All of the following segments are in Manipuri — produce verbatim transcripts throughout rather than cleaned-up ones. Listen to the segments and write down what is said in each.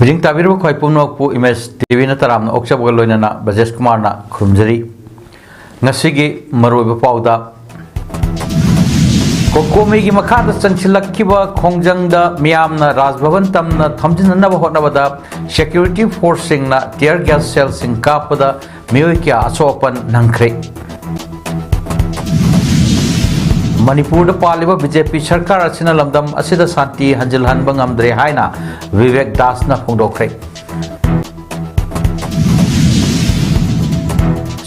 ꯃꯤꯠꯌꯦꯡ ꯇꯥꯕꯤꯔꯤꯕ ꯈ꯭ꯋꯥꯏ ꯄꯨꯝꯅꯃꯛꯄꯨ ꯏꯃꯦꯖ ꯇꯤꯚꯤꯅ ꯇꯔꯥꯝꯅ ꯑꯣꯛꯆꯕꯒ ꯂꯣꯏꯅꯅ ꯕ꯭ꯔꯖꯦꯁ ꯀꯨꯃꯥꯔꯅ ꯈꯨꯔꯨꯝꯖꯔꯤ꯫ ꯉꯁꯤꯒꯤ ꯃꯔꯨꯑꯣꯏꯕ ꯄꯥꯎꯗ, ꯀꯣꯀꯣꯃꯤꯒꯤ ꯃꯈꯥꯗ ꯆꯪꯁꯤꯜꯂꯛꯈꯤꯕ ꯈꯣꯡꯖꯪꯗ ꯃꯤꯌꯥꯝꯅ ꯔꯥꯖ ꯚꯕꯟ ꯇꯝꯅ ꯊꯝꯖꯤꯟꯅꯅꯕ ꯍꯣꯠꯅꯕꯗ ꯁꯦꯀ꯭ꯌꯨꯔꯤꯇꯤ ꯐꯣꯔꯁꯁꯤꯡꯅ ꯇꯤꯌꯔ ꯒ꯭ꯌꯥꯁ ꯁꯦꯜꯁꯤꯡ ꯀꯥꯞꯄꯗ ꯃꯤꯑꯣꯏ ꯀꯌꯥ ꯑꯁꯣꯛ ꯑꯄꯟ ꯅꯪꯈ꯭ꯔꯦ꯫ ꯃꯅꯤꯄꯨꯔꯗ ꯄꯥꯜꯂꯤꯕ ꯕꯤ ꯖꯦ ꯄꯤ ꯁꯔꯀꯥꯔ ꯑꯁꯤꯅ ꯂꯝꯗꯝ ꯑꯁꯤꯗ ꯁꯥꯟꯇꯤ ꯍꯟꯖꯤꯜꯍꯟꯕ ꯉꯝꯗ꯭ꯔꯦ ꯍꯥꯏꯅ ꯕꯤꯕꯦꯛ ꯗꯥꯁꯅ ꯐꯣꯡꯗꯣꯛꯈ꯭ꯔꯦ꯫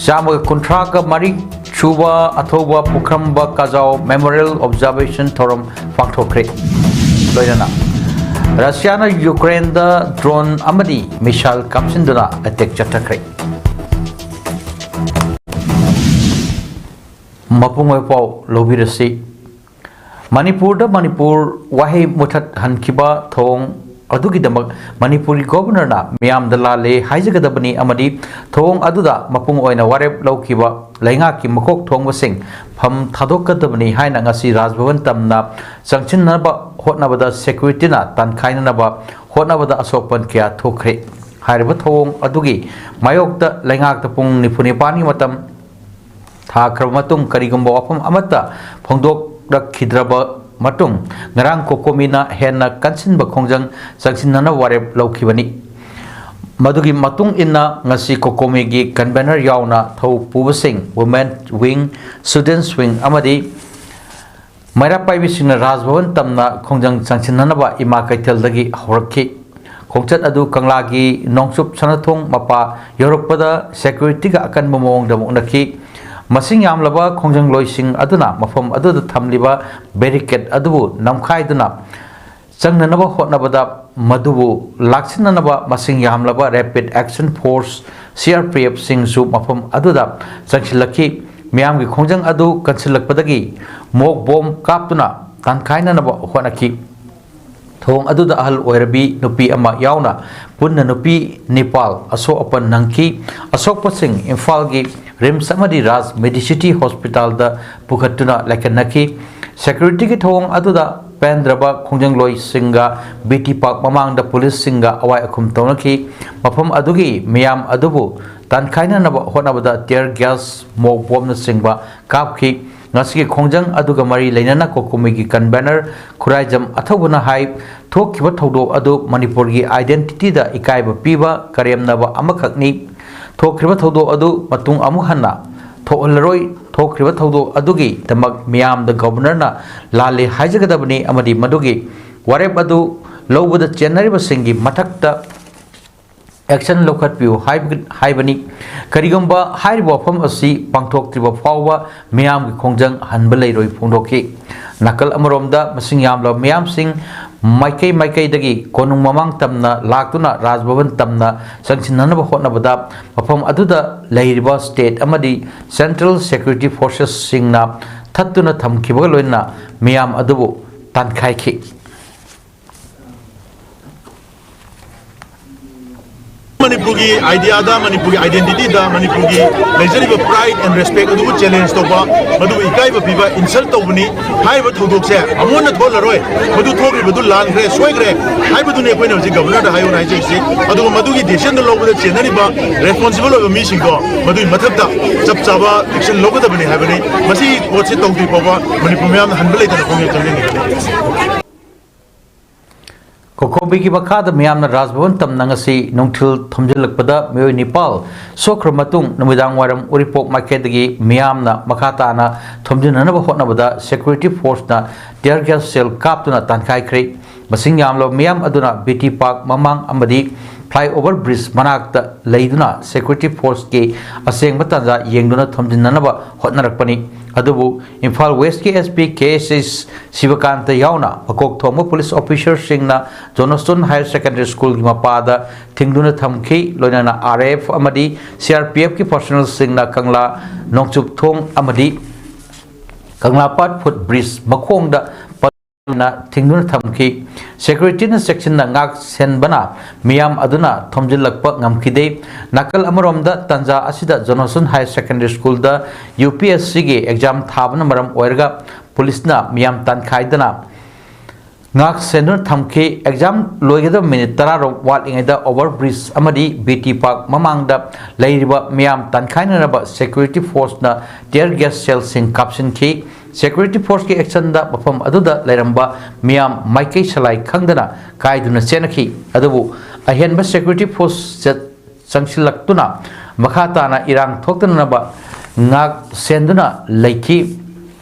ꯆꯥꯝꯃꯒ ꯀꯨꯟꯊ꯭ꯔꯥꯒ ꯃꯔꯤ ꯁꯨꯕ ꯑꯊꯧꯕ ꯄꯨꯈ꯭ꯔꯝꯕ ꯀꯥꯖꯥꯎ ꯃꯦꯃꯣꯔꯤꯌꯦꯜ ꯑꯣꯕꯖꯥꯔꯕꯦꯁꯟ ꯊꯧꯔꯝ ꯄꯥꯡꯊꯣꯛꯈ꯭ꯔꯦ꯫ ꯂꯣꯏꯅꯅ ꯔꯁꯤꯌꯥꯅ ꯌꯨꯀ꯭ꯔꯦꯟꯗ ꯗ꯭ꯔꯣꯟ ꯑꯃꯗꯤ ꯃꯤꯁꯥꯏꯜ ꯀꯥꯞꯁꯤꯟꯗꯨꯅ ꯑꯦꯇꯦꯛ ꯆꯠꯊꯈ꯭ꯔꯦ꯫ ꯃꯄꯨꯡ ꯑꯣꯏꯕ ꯄꯥꯎ ꯂꯧꯕꯤꯔꯁꯤ꯫ ꯃꯅꯤꯄꯨꯔꯗ ꯃꯅꯤꯄꯨꯔ ꯋꯥꯍꯩ ꯃꯨꯊꯠꯍꯟꯈꯤꯕ ꯊꯧꯑꯣꯡ ꯑꯗꯨꯒꯤꯗꯃꯛ ꯃꯅꯤꯄꯨꯔꯒꯤ ꯒꯣꯚꯔꯅꯔꯅ ꯃꯤꯌꯥꯝꯗ ꯂꯥꯜꯂꯦ ꯍꯥꯏꯖꯒꯗꯕꯅꯤ ꯑꯃꯗꯤ ꯊꯧꯑꯣꯡ ꯑꯗꯨꯗ ꯃꯄꯨꯡ ꯑꯣꯏꯅ ꯋꯥꯔꯦꯞ ꯂꯧꯈꯤꯕ ꯂꯩꯉꯥꯛꯀꯤ ꯃꯀꯣꯛ ꯊꯣꯡꯕꯁꯤꯡ ꯐꯝ ꯊꯥꯗꯣꯛꯀꯗꯕꯅꯤ ꯍꯥꯏꯅ ꯉꯁꯤ ꯔꯥꯖꯚꯕꯟ ꯇꯝꯅ ꯆꯪꯁꯤꯟꯅꯕ ꯍꯣꯠꯅꯕꯗ ꯁꯦꯀ꯭ꯌꯨꯔꯤꯇꯤꯅ ꯇꯥꯟꯈꯥꯏꯅꯅꯕ ꯍꯣꯠꯅꯕꯗ ꯑꯁꯣꯛꯄꯟ ꯀꯌꯥ ꯊꯣꯛꯈ꯭ꯔꯦ꯫ ꯍꯥꯏꯔꯤꯕ ꯊꯧꯑꯣꯡ ꯑꯗꯨꯒꯤ ꯃꯥꯌꯣꯛꯇ ꯂꯩꯉꯥꯛꯇ ꯄꯨꯡ ꯅꯤꯐꯨ ꯅꯤꯄꯥꯟꯒꯤ ꯃꯇꯝ ꯊꯥꯈ꯭ꯔꯕ ꯃꯇꯨꯡ ꯀꯔꯤꯒꯨꯝꯕ ꯋꯥꯐꯝ ꯑꯃꯠꯇ ꯐꯣꯡꯗꯣꯛꯂꯛꯈꯤꯗ꯭ꯔꯕ ꯃꯇꯨꯡ ꯉꯔꯥꯡ ꯀꯣꯀꯣꯃꯤꯅ ꯍꯦꯟꯅ ꯀꯟꯁꯤꯟꯕ ꯈꯣꯡꯖꯪ ꯆꯪꯁꯤꯟꯅꯅꯕ ꯋꯥꯔꯦꯞ ꯂꯧꯈꯤꯕꯅꯤ꯫ ꯃꯗꯨꯒꯤ ꯃꯇꯨꯡ ꯏꯟꯅ ꯉꯁꯤ ꯀꯣꯀꯣꯃꯤꯒꯤ ꯀꯟꯚꯦꯅꯔ ꯌꯥꯎꯅ ꯊꯧ ꯄꯨꯕꯁꯤꯡ, Women Wing, Students Wing ꯑꯃꯗꯤ ꯃꯩꯔꯥ ꯄꯥꯏꯕꯤꯁꯤꯡꯅ ꯔꯥꯖ ꯚꯕꯟ ꯇꯝꯅ ꯈꯣꯡꯖꯪ ꯆꯪꯁꯤꯟꯅꯅꯕ ꯏꯃꯥ ꯀꯩꯊꯦꯜꯗꯒꯤ ꯍꯧꯔꯛꯈꯤ꯫ ꯈꯣꯡꯆꯠ ꯑꯗꯨ ꯀꯪꯂꯥꯒꯤ ꯅꯣꯡꯆꯨꯞ ꯁꯅꯥꯊꯣꯡ ꯃꯄꯥ ꯌꯧꯔꯛꯄꯗ ꯁꯦꯀ꯭ꯌꯨꯔꯤꯇꯤꯒ ꯑꯀꯟꯕ ꯃꯑꯣꯡꯗ ꯃꯨꯛꯅꯈꯤ꯫ ꯃꯁꯤꯡ ꯌꯥꯝꯂꯕ ꯈꯣꯡꯖꯪꯂꯣꯏꯁꯤꯡ ꯑꯗꯨꯅ ꯃꯐꯝ ꯑꯗꯨꯗ ꯊꯝꯂꯤꯕ ꯕꯦꯔꯤꯀꯦꯗ ꯑꯗꯨꯕꯨ ꯅꯝꯈꯥꯏꯗꯨꯅ ꯆꯪꯅꯅꯕ ꯍꯣꯠꯅꯕꯗ ꯃꯗꯨꯕꯨ ꯂꯥꯛꯁꯤꯟꯅꯅꯕ ꯃꯁꯤꯡ ꯌꯥꯝꯂꯕ rapid action force, C R P ꯑꯦꯐꯁꯤꯡꯁꯨ ꯃꯐꯝ ꯑꯗꯨꯗ ꯆꯪꯁꯤꯜꯂꯛꯈꯤ꯫ ꯃꯤꯌꯥꯝꯒꯤ ꯈꯣꯡꯖꯪ ꯑꯗꯨ ꯀꯟꯁꯤꯜꯂꯛꯄꯗꯒꯤ ꯃꯣꯛ ꯕꯣꯝ ꯀꯥꯞꯇꯨꯅ ꯇꯥꯟꯈꯥꯏꯅꯅꯕ ꯍꯣꯠꯅꯈꯤ꯫ ꯊꯧꯑꯣꯡ ꯑꯗꯨꯗ ꯑꯍꯜ ꯑꯣꯏꯔꯕꯤ ꯅꯨꯄꯤ ꯑꯃ ꯌꯥꯎꯅ ꯄꯨꯟꯅ ꯅꯨꯄꯤ ꯅꯤꯄꯥꯜ ꯑꯁꯣꯛ ꯑꯄꯟ ꯅꯪꯈꯤ꯫ ꯑꯁꯣꯛꯄꯁꯤꯡ ꯏꯝꯐꯥꯜꯒꯤ ꯔꯤꯝꯁ ꯑꯃꯗꯤ ꯔꯥꯖ ꯃꯦꯗꯤꯁꯤꯇꯤ ꯍꯣꯁꯄꯤꯇꯥꯜꯗ ꯄꯨꯈꯠꯇꯨꯅ ꯂꯥꯏꯀꯠꯅꯈꯤ꯫ ꯁꯦꯀ꯭ꯌꯨꯔꯤꯇꯤꯒꯤ ꯊꯧꯑꯣꯡ ꯑꯗꯨꯗ ꯄꯦꯟꯗ꯭ꯔꯕ ꯈꯣꯡꯖꯪꯂꯣꯏꯁꯤꯡꯒ ꯕꯤ ꯇꯤ ꯄꯥꯛ ꯃꯃꯥꯡꯗ ꯄꯨꯂꯤꯁꯁꯤꯡꯒ ꯑꯋꯥꯏ ꯑꯈꯨꯝ ꯇꯧꯅꯈꯤ꯫ ꯃꯐꯝ ꯑꯗꯨꯒꯤ ꯃꯤꯌꯥꯝ ꯑꯗꯨꯕꯨ ꯇꯥꯟꯈꯥꯏꯅꯅꯕ ꯍꯣꯠꯅꯕꯗ tear gas, smoke bombꯅꯆꯤꯡꯕ ꯀꯥꯞꯈꯤ꯫ ꯉꯁꯤꯒꯤ ꯈꯣꯡꯖꯪ ꯑꯗꯨꯒ ꯃꯔꯤ ꯂꯩꯅꯅ ꯀꯣꯀꯨꯃꯤꯒꯤ convener ꯈꯨꯔꯥꯏꯖꯝ ꯑꯊꯧꯕꯅ ꯍꯥꯏ, ꯊꯣꯛꯈꯤꯕ ꯊꯧꯗꯣꯛ ꯑꯗꯨ ꯃꯅꯤꯄꯨꯔꯒꯤ identityꯗ ꯏꯀꯥꯏꯕ ꯄꯤꯕ ꯀꯔꯦꯝꯅꯕ ꯑꯃꯈꯛꯅꯤ꯫ ꯊꯣꯛꯈ꯭ꯔꯤꯕ ꯊꯧꯗꯣꯛ ꯑꯗꯨ ꯃꯇꯨꯡ ꯑꯃꯨꯛ ꯍꯟꯅ ꯊꯣꯛꯍꯜꯂꯔꯣꯏ꯫ ꯊꯣꯛꯈ꯭ꯔꯤꯕ ꯊꯧꯗꯣꯛ ꯑꯗꯨꯒꯤꯗꯃꯛ ꯃꯤꯌꯥꯝꯗ governorꯅ ꯂꯥꯜꯂꯦ ꯍꯥꯏꯖꯒꯗꯕꯅꯤ ꯑꯃꯗꯤ ꯃꯗꯨꯒꯤ ꯋꯥꯔꯦꯞ ꯑꯗꯨ ꯂꯧꯕꯗ ꯆꯦꯟꯅꯔꯤꯕꯁꯤꯡꯒꯤ ꯃꯊꯛꯇ action ꯂꯧꯈꯠꯄꯤꯌꯨ ꯍꯥꯏꯕ-, ꯍꯥꯏꯕꯅꯤ꯫ ꯀꯔꯤꯒꯨꯝꯕ ꯍꯥꯏꯔꯤꯕ ꯋꯥꯐꯝ ꯑꯁꯤ ꯄꯥꯡꯊꯣꯛꯇ꯭ꯔꯤꯕ ꯐꯥꯎꯕ ꯃꯤꯌꯥꯝꯒꯤ ꯈꯣꯡꯖꯪ ꯍꯟꯕ ꯂꯩꯔꯣꯏ ꯐꯣꯡꯗꯣꯛꯈꯤ꯫ ꯅꯥꯀꯜ ꯑꯃꯔꯣꯝꯗ ꯃꯁꯤꯡ ꯌꯥꯝꯂꯕ ꯃꯤꯌꯥꯝꯁꯤꯡ ꯃꯥꯏꯀꯩ ꯃꯥꯏꯀꯩꯗꯒꯤ ꯀꯣꯅꯨꯡ ꯃꯃꯥꯡ ꯇꯝꯅ ꯂꯥꯛꯇꯨꯅ ꯔꯥꯖꯚꯕꯟ ꯇꯝꯅ ꯆꯪꯁꯤꯟꯅꯅꯕ ꯍꯣꯠꯅꯕꯗ ꯃꯐꯝ ꯑꯗꯨꯗ ꯂꯩꯔꯤꯕ state ꯑꯃꯗꯤ central security forcesꯁꯤꯡꯅ ꯊꯠꯇꯨꯅ ꯊꯝꯈꯤꯕꯒ ꯂꯣꯏꯅꯅ ꯃꯤꯌꯥꯝ ꯑꯗꯨꯕꯨ ꯇꯥꯟꯈꯥꯏꯈꯤ꯫ ꯃꯅꯤꯄꯨꯔꯒꯤ ideaꯗ, ꯃꯅꯤꯄꯨꯔꯒꯤ identityꯗ, ꯃꯅꯤꯄꯨꯔꯒꯤ ꯂꯩꯖꯔꯤꯕ pride and respect ꯑꯗꯨꯕꯨ challenge ꯇꯧꯕ, ꯃꯗꯨꯕꯨ ꯏꯀꯥꯏꯕ ꯄꯤꯕ, insult ꯇꯧꯕꯅꯤ꯫ ꯍꯥꯏꯔꯤꯕ ꯊꯧꯗꯣꯛꯁꯦ ꯑꯃꯨꯛ ꯍꯟꯅ ꯊꯣꯛꯍꯜꯂꯔꯣꯏ꯫ ꯃꯗꯨ ꯊꯣꯛꯈ꯭ꯔꯤꯕꯗꯨ ꯂꯥꯟꯈ꯭ꯔꯦ, ꯁꯣꯏꯈ꯭ꯔꯦ ꯍꯥꯏꯕꯗꯨꯅꯤ ꯑꯩꯈꯣꯏꯅ ꯍꯧꯖꯤꯛ governorꯗ ꯍꯥꯏꯌꯣꯅ ꯍꯥꯏꯖꯔꯤꯁꯤ꯫ ꯑꯗꯨꯒ ꯃꯗꯨꯒꯤ decisionꯗꯨ ꯂꯧꯕꯗ ꯆꯦꯟꯅꯔꯤꯕ responsible ꯑꯣꯏꯕ ꯃꯤꯁꯤꯡꯗꯣ ꯃꯗꯨꯒꯤ ꯃꯊꯛꯇ ꯆꯞ ꯆꯥꯕ action ꯂꯧꯒꯗꯕꯅꯤ ꯍꯥꯏꯕꯅꯤ꯫ ꯃꯁꯤ ꯄꯣꯠꯁꯤ ꯇꯧꯗ꯭ꯔꯤ ꯐꯥꯎꯕ ꯃꯅꯤꯄꯨꯔ ꯃꯤꯌꯥꯝꯅ ꯍꯟꯕ ꯂꯩꯇꯅ ꯈꯣꯡꯖꯪ ꯆꯪꯖꯅꯤꯡꯒꯅꯤ꯫ ꯀꯣꯀꯣꯃꯤꯒꯤ ꯃꯈꯥꯗ ꯃꯤꯌꯥꯝꯅ ꯔꯥꯖꯚꯕꯟ ꯇꯝꯅ ꯉꯁꯤ ꯅꯨꯡꯊꯤꯜ ꯊꯣꯝꯖꯤꯜꯂꯛꯄꯗ ꯃꯤꯑꯣꯏ ꯅꯤꯄꯥꯜ ꯁꯣꯛꯈ꯭ꯔ ꯃꯇꯨꯡ, ꯅꯨꯃꯤꯗꯥꯡ ꯋꯥꯏꯔꯝ ꯎꯔꯤꯄꯣꯛ ꯃꯥꯏꯀꯩꯗꯒꯤ ꯃꯤꯌꯥꯝꯅ ꯃꯈꯥ ꯇꯥꯅ ꯊꯣꯝꯖꯤꯟꯅꯅꯕ ꯍꯣꯠꯅꯕꯗ security forceꯅ tear gas shell ꯀꯥꯞꯇꯨꯅ ꯇꯥꯟꯈꯥꯏꯈ꯭ꯔꯦ꯫ ꯃꯁꯤꯡ ꯌꯥꯝꯂꯕ ꯃꯤꯌꯥꯝ ꯑꯗꯨꯅ ꯕꯤ ꯇꯤ ꯄꯥꯛ ꯃꯃꯥꯡ ꯑꯃꯗꯤ flyover bridge ꯃꯅꯥꯛꯇ ꯂꯩꯗꯨꯅ security forceꯀꯤ ꯑꯁꯦꯡꯕ ꯇꯥꯟꯖꯥ ꯌꯦꯡꯗꯨꯅ ꯊꯣꯝꯖꯤꯟꯅꯅꯕ ꯍꯣꯠꯅꯔꯛꯄꯅꯤ꯫ ꯑꯗꯨꯕꯨ ꯏꯝꯐꯥꯜ Westꯀꯤ S P ꯀꯦ ꯑꯦꯁ ꯑꯦꯁ ꯁꯤꯕꯀꯥꯟꯇ ꯌꯥꯎꯅ ꯃꯀꯣꯛ ꯊꯣꯡꯕ police officerꯁꯤꯡꯅ Johnston Higher Secondary Schoolꯒꯤ ꯃꯄꯥꯗ ꯊꯤꯡꯗꯨꯅ ꯊꯝꯈꯤ꯫ ꯂꯣꯏꯅꯅ R A F ꯑꯃꯗꯤ C R P Fꯀꯤ personnelꯁꯤꯡꯅ ꯀꯪꯂꯥ ꯅꯣꯡꯆꯨꯞ ꯊꯣꯡ ꯑꯃꯗꯤ ꯀꯪꯂꯥꯄꯥꯠ footbridge ꯃꯈꯣꯡꯗ ꯄꯜꯂꯗꯨꯅ ꯊꯤꯡꯗꯨꯅ ꯊꯝꯈꯤ꯫ Securityꯅ ꯆꯦꯛꯁꯤꯟꯅ ꯉꯥꯛ ꯁꯦꯟꯕꯅ ꯃꯤꯌꯥꯝ ꯑꯗꯨꯅ ꯊꯣꯝꯖꯤꯜꯂꯛꯄ ꯉꯝꯈꯤꯗꯦ꯫ ꯅꯥꯀꯜ ꯑꯃꯔꯣꯝꯗ, ꯇꯥꯟꯖꯥ ꯑꯁꯤꯗ Johnston Higher Secondary Schoolꯗ U P S Cꯒꯤ exam ꯊꯥꯕꯅ ꯃꯔꯝ ꯑꯣꯏꯔꯒ policeꯅ ꯃꯤꯌꯥꯝ ꯇꯥꯟꯈꯥꯏꯗꯅ ꯉꯥꯛ ꯁꯦꯟꯗꯨꯅ ꯊꯝꯈꯤ꯫ ꯑꯦꯛꯖꯥꯝ ꯂꯣꯏꯒꯗꯕ ꯃꯤꯅꯤꯠ ꯇꯔꯥꯔꯣꯝ ꯋꯥꯠꯂꯤꯉꯩꯗ ꯑꯣꯚꯔ ꯕ꯭ꯔꯤꯖ ꯑꯃꯗꯤ ꯕꯤ ꯇꯤ ꯄꯥꯔꯛ ꯃꯃꯥꯡꯗ ꯂꯩꯔꯤꯕ ꯃꯤꯌꯥꯝ ꯇꯥꯟꯈꯥꯏꯅꯅꯕ ꯁꯦꯀ꯭ꯌꯨꯔꯤꯇꯤ ꯐꯣꯔꯁꯅ ꯇꯤꯌꯔ ꯒ꯭ꯌꯥꯁ ꯁꯦꯜꯁꯤꯡ ꯀꯥꯞꯁꯤꯟꯈꯤ꯫ ꯁꯦꯀ꯭ꯌꯨꯔꯤꯇꯤ ꯐꯣꯔꯁꯀꯤ ꯑꯦꯛꯁꯟꯗ ꯃꯐꯝ ꯑꯗꯨꯗ ꯂꯩꯔꯝꯕ ꯃꯤꯌꯥꯝ ꯃꯥꯏꯀꯩ ꯁꯂꯥꯏ ꯈꯪꯗꯅ ꯀꯥꯏꯗꯨꯅ ꯆꯦꯟꯅꯈꯤ꯫ ꯑꯗꯨꯕꯨ ꯑꯍꯦꯟꯕ ꯁꯦꯀ꯭ꯌꯨꯔꯤꯇꯤ ꯐꯣꯔꯁ ꯆꯪꯁꯤꯜꯂꯛꯇꯨꯅ ꯃꯈꯥ ꯇꯥꯅ ꯏꯔꯥꯡ ꯊꯣꯛꯇꯅꯅꯕ ꯉꯥꯛ ꯁꯦꯟꯗꯨꯅ ꯂꯩꯈꯤ꯫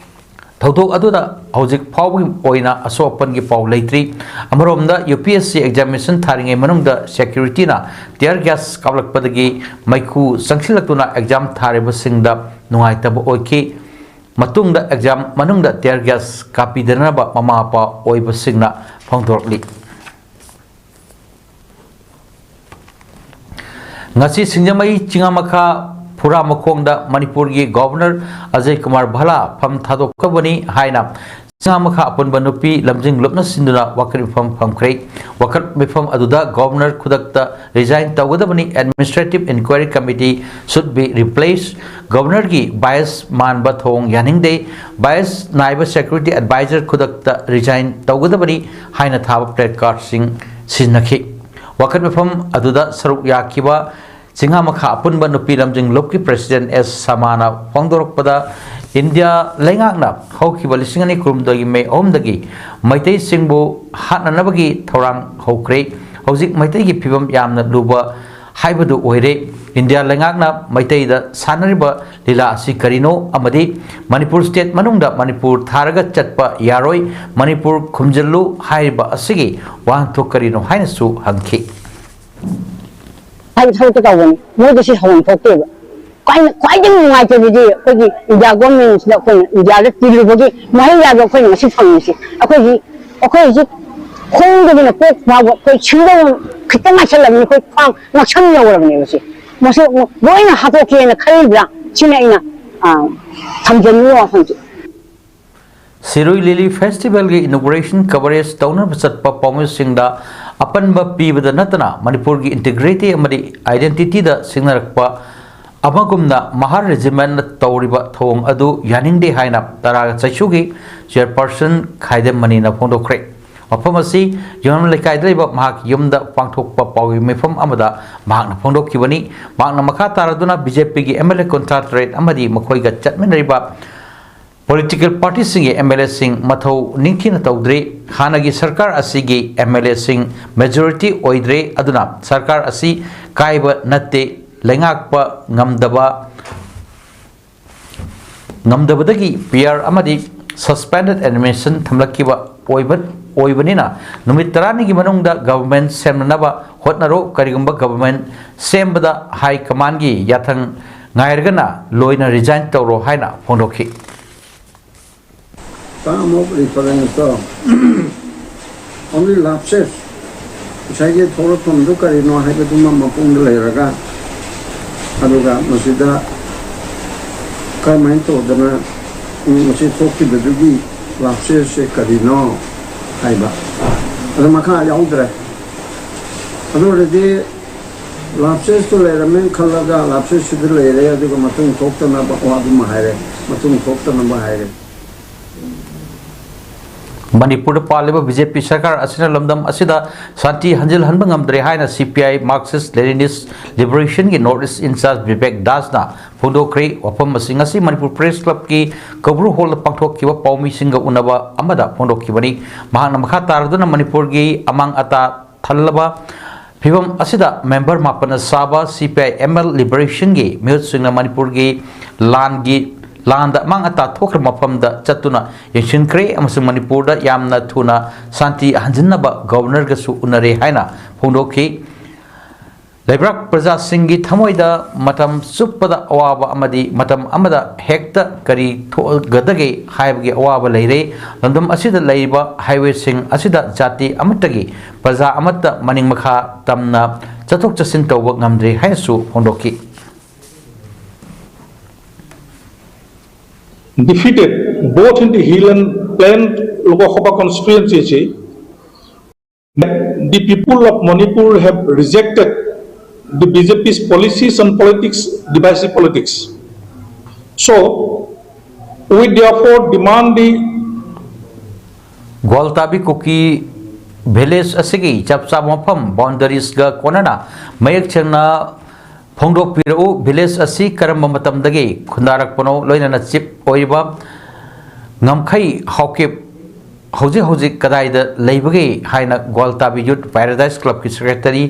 ꯊꯧꯗꯣꯛ ꯑꯗꯨꯗ ꯍꯧꯖꯤꯛ ꯐꯥꯎꯕꯒꯤ ꯑꯣꯏꯅ ꯑꯁꯣꯛ ꯑꯄꯟꯒꯤ ꯄꯥꯎ ꯂꯩꯇ꯭ꯔꯤ꯫ ꯑꯃꯔꯣꯝꯗ, ꯌꯨ ꯄꯤ ꯑꯦꯁ ꯁꯤ ꯑꯦꯛꯖꯥꯃꯤꯅꯦꯁꯟ ꯊꯥꯔꯤꯉꯩ ꯃꯅꯨꯡꯗ ꯁꯦꯀ꯭ꯌꯨꯔꯤꯇꯤꯅ ꯇꯤꯌꯔ ꯒ꯭ꯌꯥꯁ ꯀꯥꯞꯂꯛꯄꯗꯒꯤ ꯃꯩꯈꯨ ꯆꯪꯁꯤꯜꯂꯛꯇꯨꯅ ꯑꯦꯛꯖꯥꯝ ꯊꯥꯔꯤꯕꯁꯤꯡꯗ ꯅꯨꯡꯉꯥꯏꯇꯕ ꯑꯣꯏꯈꯤ꯫ ꯃꯇꯨꯡꯗ ꯑꯦꯛꯖꯥꯝ ꯃꯅꯨꯡꯗ ꯇꯤꯌꯔ ꯒ꯭ꯌꯥꯁ ꯀꯥꯞꯄꯤꯗꯅꯕ ꯃꯃꯥ ꯃꯄꯥ ꯑꯣꯏꯕꯁꯤꯡꯅ ꯐꯣꯡꯗꯣꯔꯛꯂꯤ꯫ ꯉꯁꯤ ꯁꯤꯡꯖꯃꯩ ꯆꯤꯉꯥꯃꯈꯥ ꯐꯨꯔꯥ ꯃꯈꯣꯡꯗ ꯃꯅꯤꯄꯨꯔꯒꯤ ꯒꯣꯚꯔꯅꯔ ꯑꯖꯌ ꯀꯨꯃꯥꯔ ꯚꯜꯂꯥ ꯐꯝ ꯊꯥꯗꯣꯛꯀꯕꯅꯤ ꯍꯥꯏꯅ ꯆꯤꯉꯥꯃꯈꯥ ꯑꯄꯨꯟꯕ ꯅꯨꯄꯤ ꯂꯝꯖꯤꯡ ꯂꯨꯞꯅ ꯁꯤꯟꯗꯨꯅ ꯋꯥꯀꯠ ꯃꯤꯐꯝ ꯐꯝꯈ꯭ꯔꯦ꯫ ꯋꯥꯀꯠ ꯃꯤꯐꯝ ꯑꯗꯨꯗ ꯒꯣꯚꯔꯅꯔ ꯈꯨꯗꯛꯇ resign ꯇꯧꯒꯗꯕꯅꯤ, administrative inquiry committee should be replaced, ꯒꯣꯚꯔꯅꯔꯒꯤ bias ꯃꯥꯟꯕ ꯊꯧꯑꯣꯡ ꯌꯥꯅꯤꯡꯗꯦ, bias ꯅꯥꯏꯕ security advisor ꯈꯨꯗꯛꯇ resign ꯇꯧꯒꯗꯕꯅꯤ ꯍꯥꯏꯅ ꯊꯥꯕ placardꯁꯤꯡ ꯁꯤꯖꯤꯟꯅꯈꯤ꯫ ꯋꯥꯀꯠ ꯃꯤꯐꯝ ꯑꯗꯨꯗ ꯁꯔꯨꯛ ꯌꯥꯈꯤꯕ ꯆꯤꯡꯉꯥꯃꯈꯥ ꯑꯄꯨꯟꯕ ꯅꯨꯄꯤ ꯂꯝꯖꯤꯡ ꯂꯨꯞꯀꯤ president ꯑꯦꯁ ꯁꯃꯥꯅ ꯐꯣꯡꯗꯣꯔꯛꯄꯗ, ꯏꯟꯗꯤꯌꯥ ꯂꯩꯉꯥꯛꯅ ꯍꯧꯈꯤꯕ ꯂꯤꯁꯤꯡ ꯑꯅꯤ ꯀꯨꯟꯍꯨꯝꯗꯣꯏꯒꯤ ꯃꯦ ꯑꯍꯨꯝꯗꯒꯤ ꯃꯩꯇꯩꯁꯤꯡꯕꯨ ꯍꯥꯠꯅꯅꯕꯒꯤ ꯊꯧꯔꯥꯡ ꯍꯧꯈ꯭ꯔꯦ꯫ ꯍꯧꯖꯤꯛ ꯃꯩꯇꯩꯒꯤ ꯐꯤꯕꯝ ꯌꯥꯝꯅ ꯂꯨꯕ ꯍꯥꯏꯕꯗꯨ ꯑꯣꯏꯔꯦ꯫ ꯏꯟꯗꯤꯌꯥ ꯂꯩꯉꯥꯛꯅ ꯃꯩꯇꯩꯗ ꯁꯥꯟꯅꯔꯤꯕ ꯂꯤꯂꯥ ꯑꯁꯤ ꯀꯔꯤꯅꯣ ꯑꯃꯗꯤ ꯃꯅꯤꯄꯨꯔ state ꯃꯅꯨꯡꯗ ꯃꯅꯤꯄꯨꯔ ꯊꯥꯔꯒ ꯆꯠꯄ ꯌꯥꯔꯣꯏ, ꯃꯅꯤꯄꯨꯔ ꯈꯨꯝꯖꯤꯜꯂꯨ ꯍꯥꯏꯔꯤꯕ ꯑꯁꯤꯒꯤ ꯋꯥꯍꯟꯊꯣꯛ ꯀꯔꯤꯅꯣ ꯍꯥꯏꯅꯁꯨ ꯍꯪꯈꯤ꯫ ꯍꯥꯏꯕ ꯊꯕꯛꯇꯣ ꯇꯧꯕꯅꯤ꯫ ꯃꯣꯏꯗ ꯁꯤ ꯍꯧꯐꯝ ꯊꯣꯛꯇꯦꯕ꯫ ꯈ꯭ꯋꯥꯏ-, ꯈ꯭ꯋꯥꯏꯗꯒꯤ ꯅꯨꯡꯉꯥꯏꯇꯕꯗꯤ ꯑꯩꯈꯣꯏꯒꯤ ꯏꯟꯗꯤꯌꯥ ꯒꯣꯔꯃꯦꯟꯁꯤꯗ ꯑꯩꯈꯣꯏꯅ ꯏꯟꯗꯤꯌꯥꯗ ꯇꯤꯜꯂꯨꯕꯒꯤ ꯃꯍꯩ ꯍꯥꯏꯕ ꯑꯩꯈꯣꯏꯅ ꯉꯁꯤ ꯐꯪꯉꯤꯁꯤ꯫ ꯑꯩꯈꯣꯏꯒꯤ, ꯑꯩꯈꯣꯏ ꯍꯧꯖꯤꯛ ꯈꯣꯡꯗꯒꯤꯅ ꯀꯣꯛ ꯐꯥꯎꯕ ꯑꯩꯈꯣꯏ ꯁꯤꯡꯗꯧ ꯈꯤꯇꯪ ꯉꯥꯏꯁꯜꯂꯕꯅꯤ, ꯑꯩꯈꯣꯏ ꯈ꯭ꯋꯥꯡ ꯉꯛꯁꯝ ꯌꯧꯔꯕꯅꯦꯕ ꯁꯤ꯫ ꯃꯁꯤ ꯂꯣꯏꯅ ꯍꯥꯠꯇꯣꯛꯀꯦꯅ ꯈꯜꯂꯤꯕ꯭ꯔꯥ? ꯁꯤꯅ ꯑꯩꯅ, ꯑ, ꯊꯝꯖꯅꯤꯡꯉꯤꯕ ꯋꯥꯐꯝꯁꯦ꯫ ꯁꯤꯔꯨꯏ ꯂꯤꯂꯤ ꯐꯦꯁꯇꯤꯚꯦꯜꯒꯤ inauguration coverage ꯇꯧꯅꯕ ꯆꯠꯄ ꯄꯥꯎꯃꯤꯁꯤꯡꯗ ꯑꯄꯟꯕ ꯄꯤꯕꯗ ꯅꯠꯇꯅ ꯃꯅꯤꯄꯨꯔꯒꯤ integrity ꯑꯃꯗꯤ identityꯗ ꯁꯤꯡꯅꯔꯛꯄ ꯑꯃꯒꯨꯝꯅ ꯃꯍꯥꯔ ꯔꯦꯖꯤꯃꯦꯟꯅ ꯇꯧꯔꯤꯕ ꯊꯧꯑꯣꯡ ꯑꯗꯨ ꯌꯥꯅꯤꯡꯗꯦ ꯍꯥꯏꯅ ꯇꯔꯥꯒ ꯆꯩꯁꯨꯒꯤ chairperson ꯈꯥꯏꯗꯦꯝ ꯃꯅꯤꯅ ꯐꯣꯡꯗꯣꯛꯈ꯭ꯔꯦ꯫ ꯃꯐꯝ ꯑꯁꯤ ꯌꯨꯝꯅꯥꯝ ꯂꯩꯀꯥꯏꯗ ꯂꯩꯕ ꯃꯍꯥꯛꯀꯤ ꯌꯨꯝꯗ ꯄꯥꯡꯊꯣꯛꯄ ꯄꯥꯎꯒꯤ ꯃꯤꯐꯝ ꯑꯃꯗ ꯃꯍꯥꯛꯅ ꯐꯣꯡꯗꯣꯛꯈꯤꯕꯅꯤ꯫ ꯃꯍꯥꯛꯅ ꯃꯈꯥ ꯇꯥꯔꯗꯨꯅ ꯕꯤ ꯖꯦ ꯄꯤꯒꯤ ꯑꯦꯝ ꯑꯦꯜ ꯑꯦ ꯀꯨꯟꯊ꯭ꯔꯥ ꯇꯔꯦꯠ ꯑꯃꯗꯤ ꯃꯈꯣꯏꯒ ꯆꯠꯃꯤꯟꯅꯔꯤꯕ ꯄꯣꯂꯤꯇꯤꯀꯦꯜ ꯄꯥꯔꯇꯤꯁꯤꯡꯒꯤ ꯑꯦꯝ ꯑꯦꯜ ꯑꯦꯁꯤꯡ ꯃꯊꯧ ꯅꯤꯡꯊꯤꯅ ꯇꯧꯗ꯭ꯔꯦ, ꯍꯥꯟꯅꯒꯤ ꯁꯔꯀꯥꯔ ꯑꯁꯤꯒꯤ ꯑꯦꯝ ꯑꯦꯜ ꯑꯦꯁꯤꯡ ꯃꯦꯖꯣꯔꯤꯇꯤ ꯑꯣꯏꯗ꯭ꯔꯦ, ꯑꯗꯨꯅ ꯁꯔꯀꯥꯔ ꯑꯁꯤ ꯀꯥꯏꯕ ꯅꯠꯇꯦ, ꯂꯩꯉꯥꯛꯄ ꯉꯝꯗꯕ ꯉꯝꯗꯕꯗꯒꯤ ꯄꯤ ꯑꯥꯔ ꯑꯃꯗꯤ suspended animation ꯊꯝꯂꯛꯈꯤꯕ ꯑꯣꯏꯕ, ꯑꯣꯏꯕꯅꯤꯅ ꯅꯨꯃꯤꯠ ꯇꯔꯥꯅꯤꯒꯤ ꯃꯅꯨꯡꯗ government ꯁꯦꯝꯅꯅꯕ ꯍꯣꯠꯅꯔꯣ꯫ ꯀꯔꯤꯒꯨꯝꯕ government ꯁꯦꯝꯕꯗ high commandꯒꯤ ꯌꯥꯊꯪ ꯉꯥꯏꯔꯒꯅ ꯂꯣꯏꯅ resign ꯇꯧꯔꯣ ꯍꯥꯏꯅ ꯐꯣꯡꯗꯣꯛꯈꯤ꯫ Term of reference to only lapses, ꯉꯁꯥꯏꯒꯤ ꯊꯣꯛꯂꯛꯐꯝꯗꯨ ꯀꯔꯤꯅꯣ ꯍꯥꯏꯕꯗꯨꯃ ꯃꯄꯨꯡꯗ ꯂꯩꯔꯒ, ꯑꯗꯨꯒ ꯃꯁꯤꯗ ꯀꯔꯝꯍꯥꯏꯅ ꯇꯧꯗꯅ ꯃꯁꯤ ꯊꯣꯛꯈꯤꯕꯗꯨꯒꯤ lapses ꯁꯦ ꯀꯔꯤꯅꯣ ꯍꯥꯏꯕ, ꯑꯗꯨ ꯃꯈꯥ ꯌꯥꯎꯗ꯭ꯔꯦ꯫ ꯑꯗꯨ ꯑꯣꯏꯔꯗꯤ lapses ꯇꯨ ꯂꯩꯔꯝꯃꯦꯅ ꯈꯜꯂꯒ lapses ꯁꯤꯗ ꯂꯩꯔꯦ, ꯑꯗꯨꯒ ꯃꯇꯨꯡ ꯊꯣꯛꯇꯅꯕ ꯋꯥꯗꯨꯃ ꯍꯥꯏꯔꯦ, ꯃꯇꯨꯡ ꯊꯣꯛꯇꯅꯕ ꯍꯥꯏꯔꯦ꯫ ꯃꯅꯤꯄꯨꯔꯗ ꯄꯥꯜꯂꯤꯕ ꯕꯤ ꯖꯦ ꯄꯤ ꯁꯔꯀꯥꯔ ꯑꯁꯤꯅ ꯂꯝꯗꯝ ꯑꯁꯤꯗ ꯁꯥꯟꯇꯤ ꯍꯟꯖꯤꯜꯍꯟꯕ ꯉꯝꯗ꯭ꯔꯦ ꯍꯥꯏꯅ ꯁꯤ P I Marxist Leninist Liberation ꯒꯤ North East in charge Bibek ꯗꯥꯁꯅ ꯐꯣꯡꯗꯣꯛꯈ꯭ꯔꯦ꯫ ꯋꯥꯐꯝ ꯑꯁꯤ ꯉꯁꯤ ꯃꯅꯤꯄꯨꯔ Press Club ꯀꯤ ꯀꯧꯕ꯭ꯔꯨ ꯍꯣꯜꯗ ꯄꯥꯡꯊꯣꯛꯈꯤꯕ ꯄꯥꯎꯃꯤꯁꯤꯡꯒ ꯎꯅꯕ ꯑꯃꯗ ꯐꯣꯡꯗꯣꯛꯈꯤꯕꯅꯤ꯫ ꯃꯍꯥꯛꯅ ꯃꯈꯥ ꯇꯥꯔꯗꯨꯅ ꯃꯅꯤꯄꯨꯔꯒꯤ ꯑꯃꯥꯡ ꯑꯇꯥ ꯊꯜꯂꯕ ꯐꯤꯚꯝ ꯑꯁꯤꯗ member ꯃꯥꯄꯟꯅ ꯁꯥꯕ ꯁꯤ P I M L Liberation ꯒꯤ ꯃꯤꯍꯨꯠꯁꯤꯡꯅ ꯃꯅꯤꯄꯨꯔꯒꯤ ꯂꯥꯟꯒꯤ, ꯂꯥꯟꯗ ꯑꯃꯥꯡ ꯑꯇꯥ ꯊꯣꯛꯈ꯭ꯔꯕ ꯃꯐꯝꯗ ꯆꯠꯇꯨꯅ ꯌꯦꯡꯁꯤꯟꯈ꯭ꯔꯦ ꯑꯃꯁꯨꯡ ꯃꯅꯤꯄꯨꯔꯗ ꯌꯥꯝꯅ ꯊꯨꯅ ꯁꯥꯟꯇꯤ ꯍꯟꯖꯤꯟꯅꯕ Governor ꯒꯁꯨ ꯎꯅꯔꯦ ꯍꯥꯏꯅ ꯐꯣꯡꯗꯣꯛꯈꯤ꯫ ꯂꯩꯕꯥꯛ ꯄ꯭ꯔꯖꯥꯁꯤꯡꯒꯤ ꯊꯃꯣꯏꯗ ꯃꯇꯝ ꯆꯨꯞꯄꯗ ꯑꯋꯥꯕ ꯑꯃꯗꯤ ꯃꯇꯝ ꯑꯃꯗ ꯍꯦꯛꯇ ꯀꯔꯤ ꯊꯣꯛꯒꯗꯒꯦ ꯍꯥꯏꯕꯒꯤ ꯑꯋꯥꯕ ꯂꯩꯔꯦ꯫ ꯂꯝꯗꯝ ꯑꯁꯤꯗ ꯂꯩꯔꯤꯕ highway ꯁꯤꯡ ꯑꯁꯤꯗ ꯖꯥꯇꯤ ꯑꯃꯠꯇꯒꯤ ꯄ꯭ꯔꯖꯥ ꯑꯃꯠꯇ ꯃꯅꯤꯡ ꯃꯈꯥ ꯇꯝꯅ ꯆꯠꯊꯣꯛ ꯆꯠꯁꯤꯟ ꯇꯧꯕ ꯉꯝꯗ꯭ꯔꯦ ꯍꯥꯏꯅꯁꯨ ꯐꯣꯡꯗꯣꯛꯈꯤ꯫ Defeated both in the hill and plain Lok Sabha constituency, the people of Manipur have rejected the B J P's policies on politics, divisive politics. So, we therefore demand the Gwaltabi Kuki village ꯑꯁꯤꯒꯤ ꯆꯞ ꯆꯥꯕ ꯃꯐꯝ, ꯕꯥꯎꯟꯗꯔꯤꯁꯒ ꯀꯣꯟꯅꯅ ꯃꯌꯦꯛ ꯁꯦꯡꯅ ꯐꯣꯡꯗꯣꯛꯄꯤꯔꯛꯎ꯫ ꯚꯤꯂꯦꯖ ꯑꯁꯤ ꯀꯔꯝꯕ ꯃꯇꯝꯗꯒꯤ ꯈꯨꯟꯗꯥꯔꯛꯄꯅꯣ, ꯂꯣꯏꯅꯅ ꯆꯤꯞ ꯑꯣꯏꯔꯤꯕ ꯉꯝꯈꯩ ꯍꯥꯎꯀꯤꯞ ꯍꯧꯖꯤꯛ ꯍꯧꯖꯤꯛ ꯀꯗꯥꯏꯗ ꯂꯩꯕꯒꯦ ꯍꯥꯏꯅ ꯒ꯭ꯋꯥꯜꯇꯥꯕꯤ ꯌꯨꯠ ꯄꯦꯔꯥꯗꯥꯏꯁ ꯀ꯭ꯂꯕꯀꯤ ꯁꯦꯀ꯭ꯔꯦꯇꯔꯤ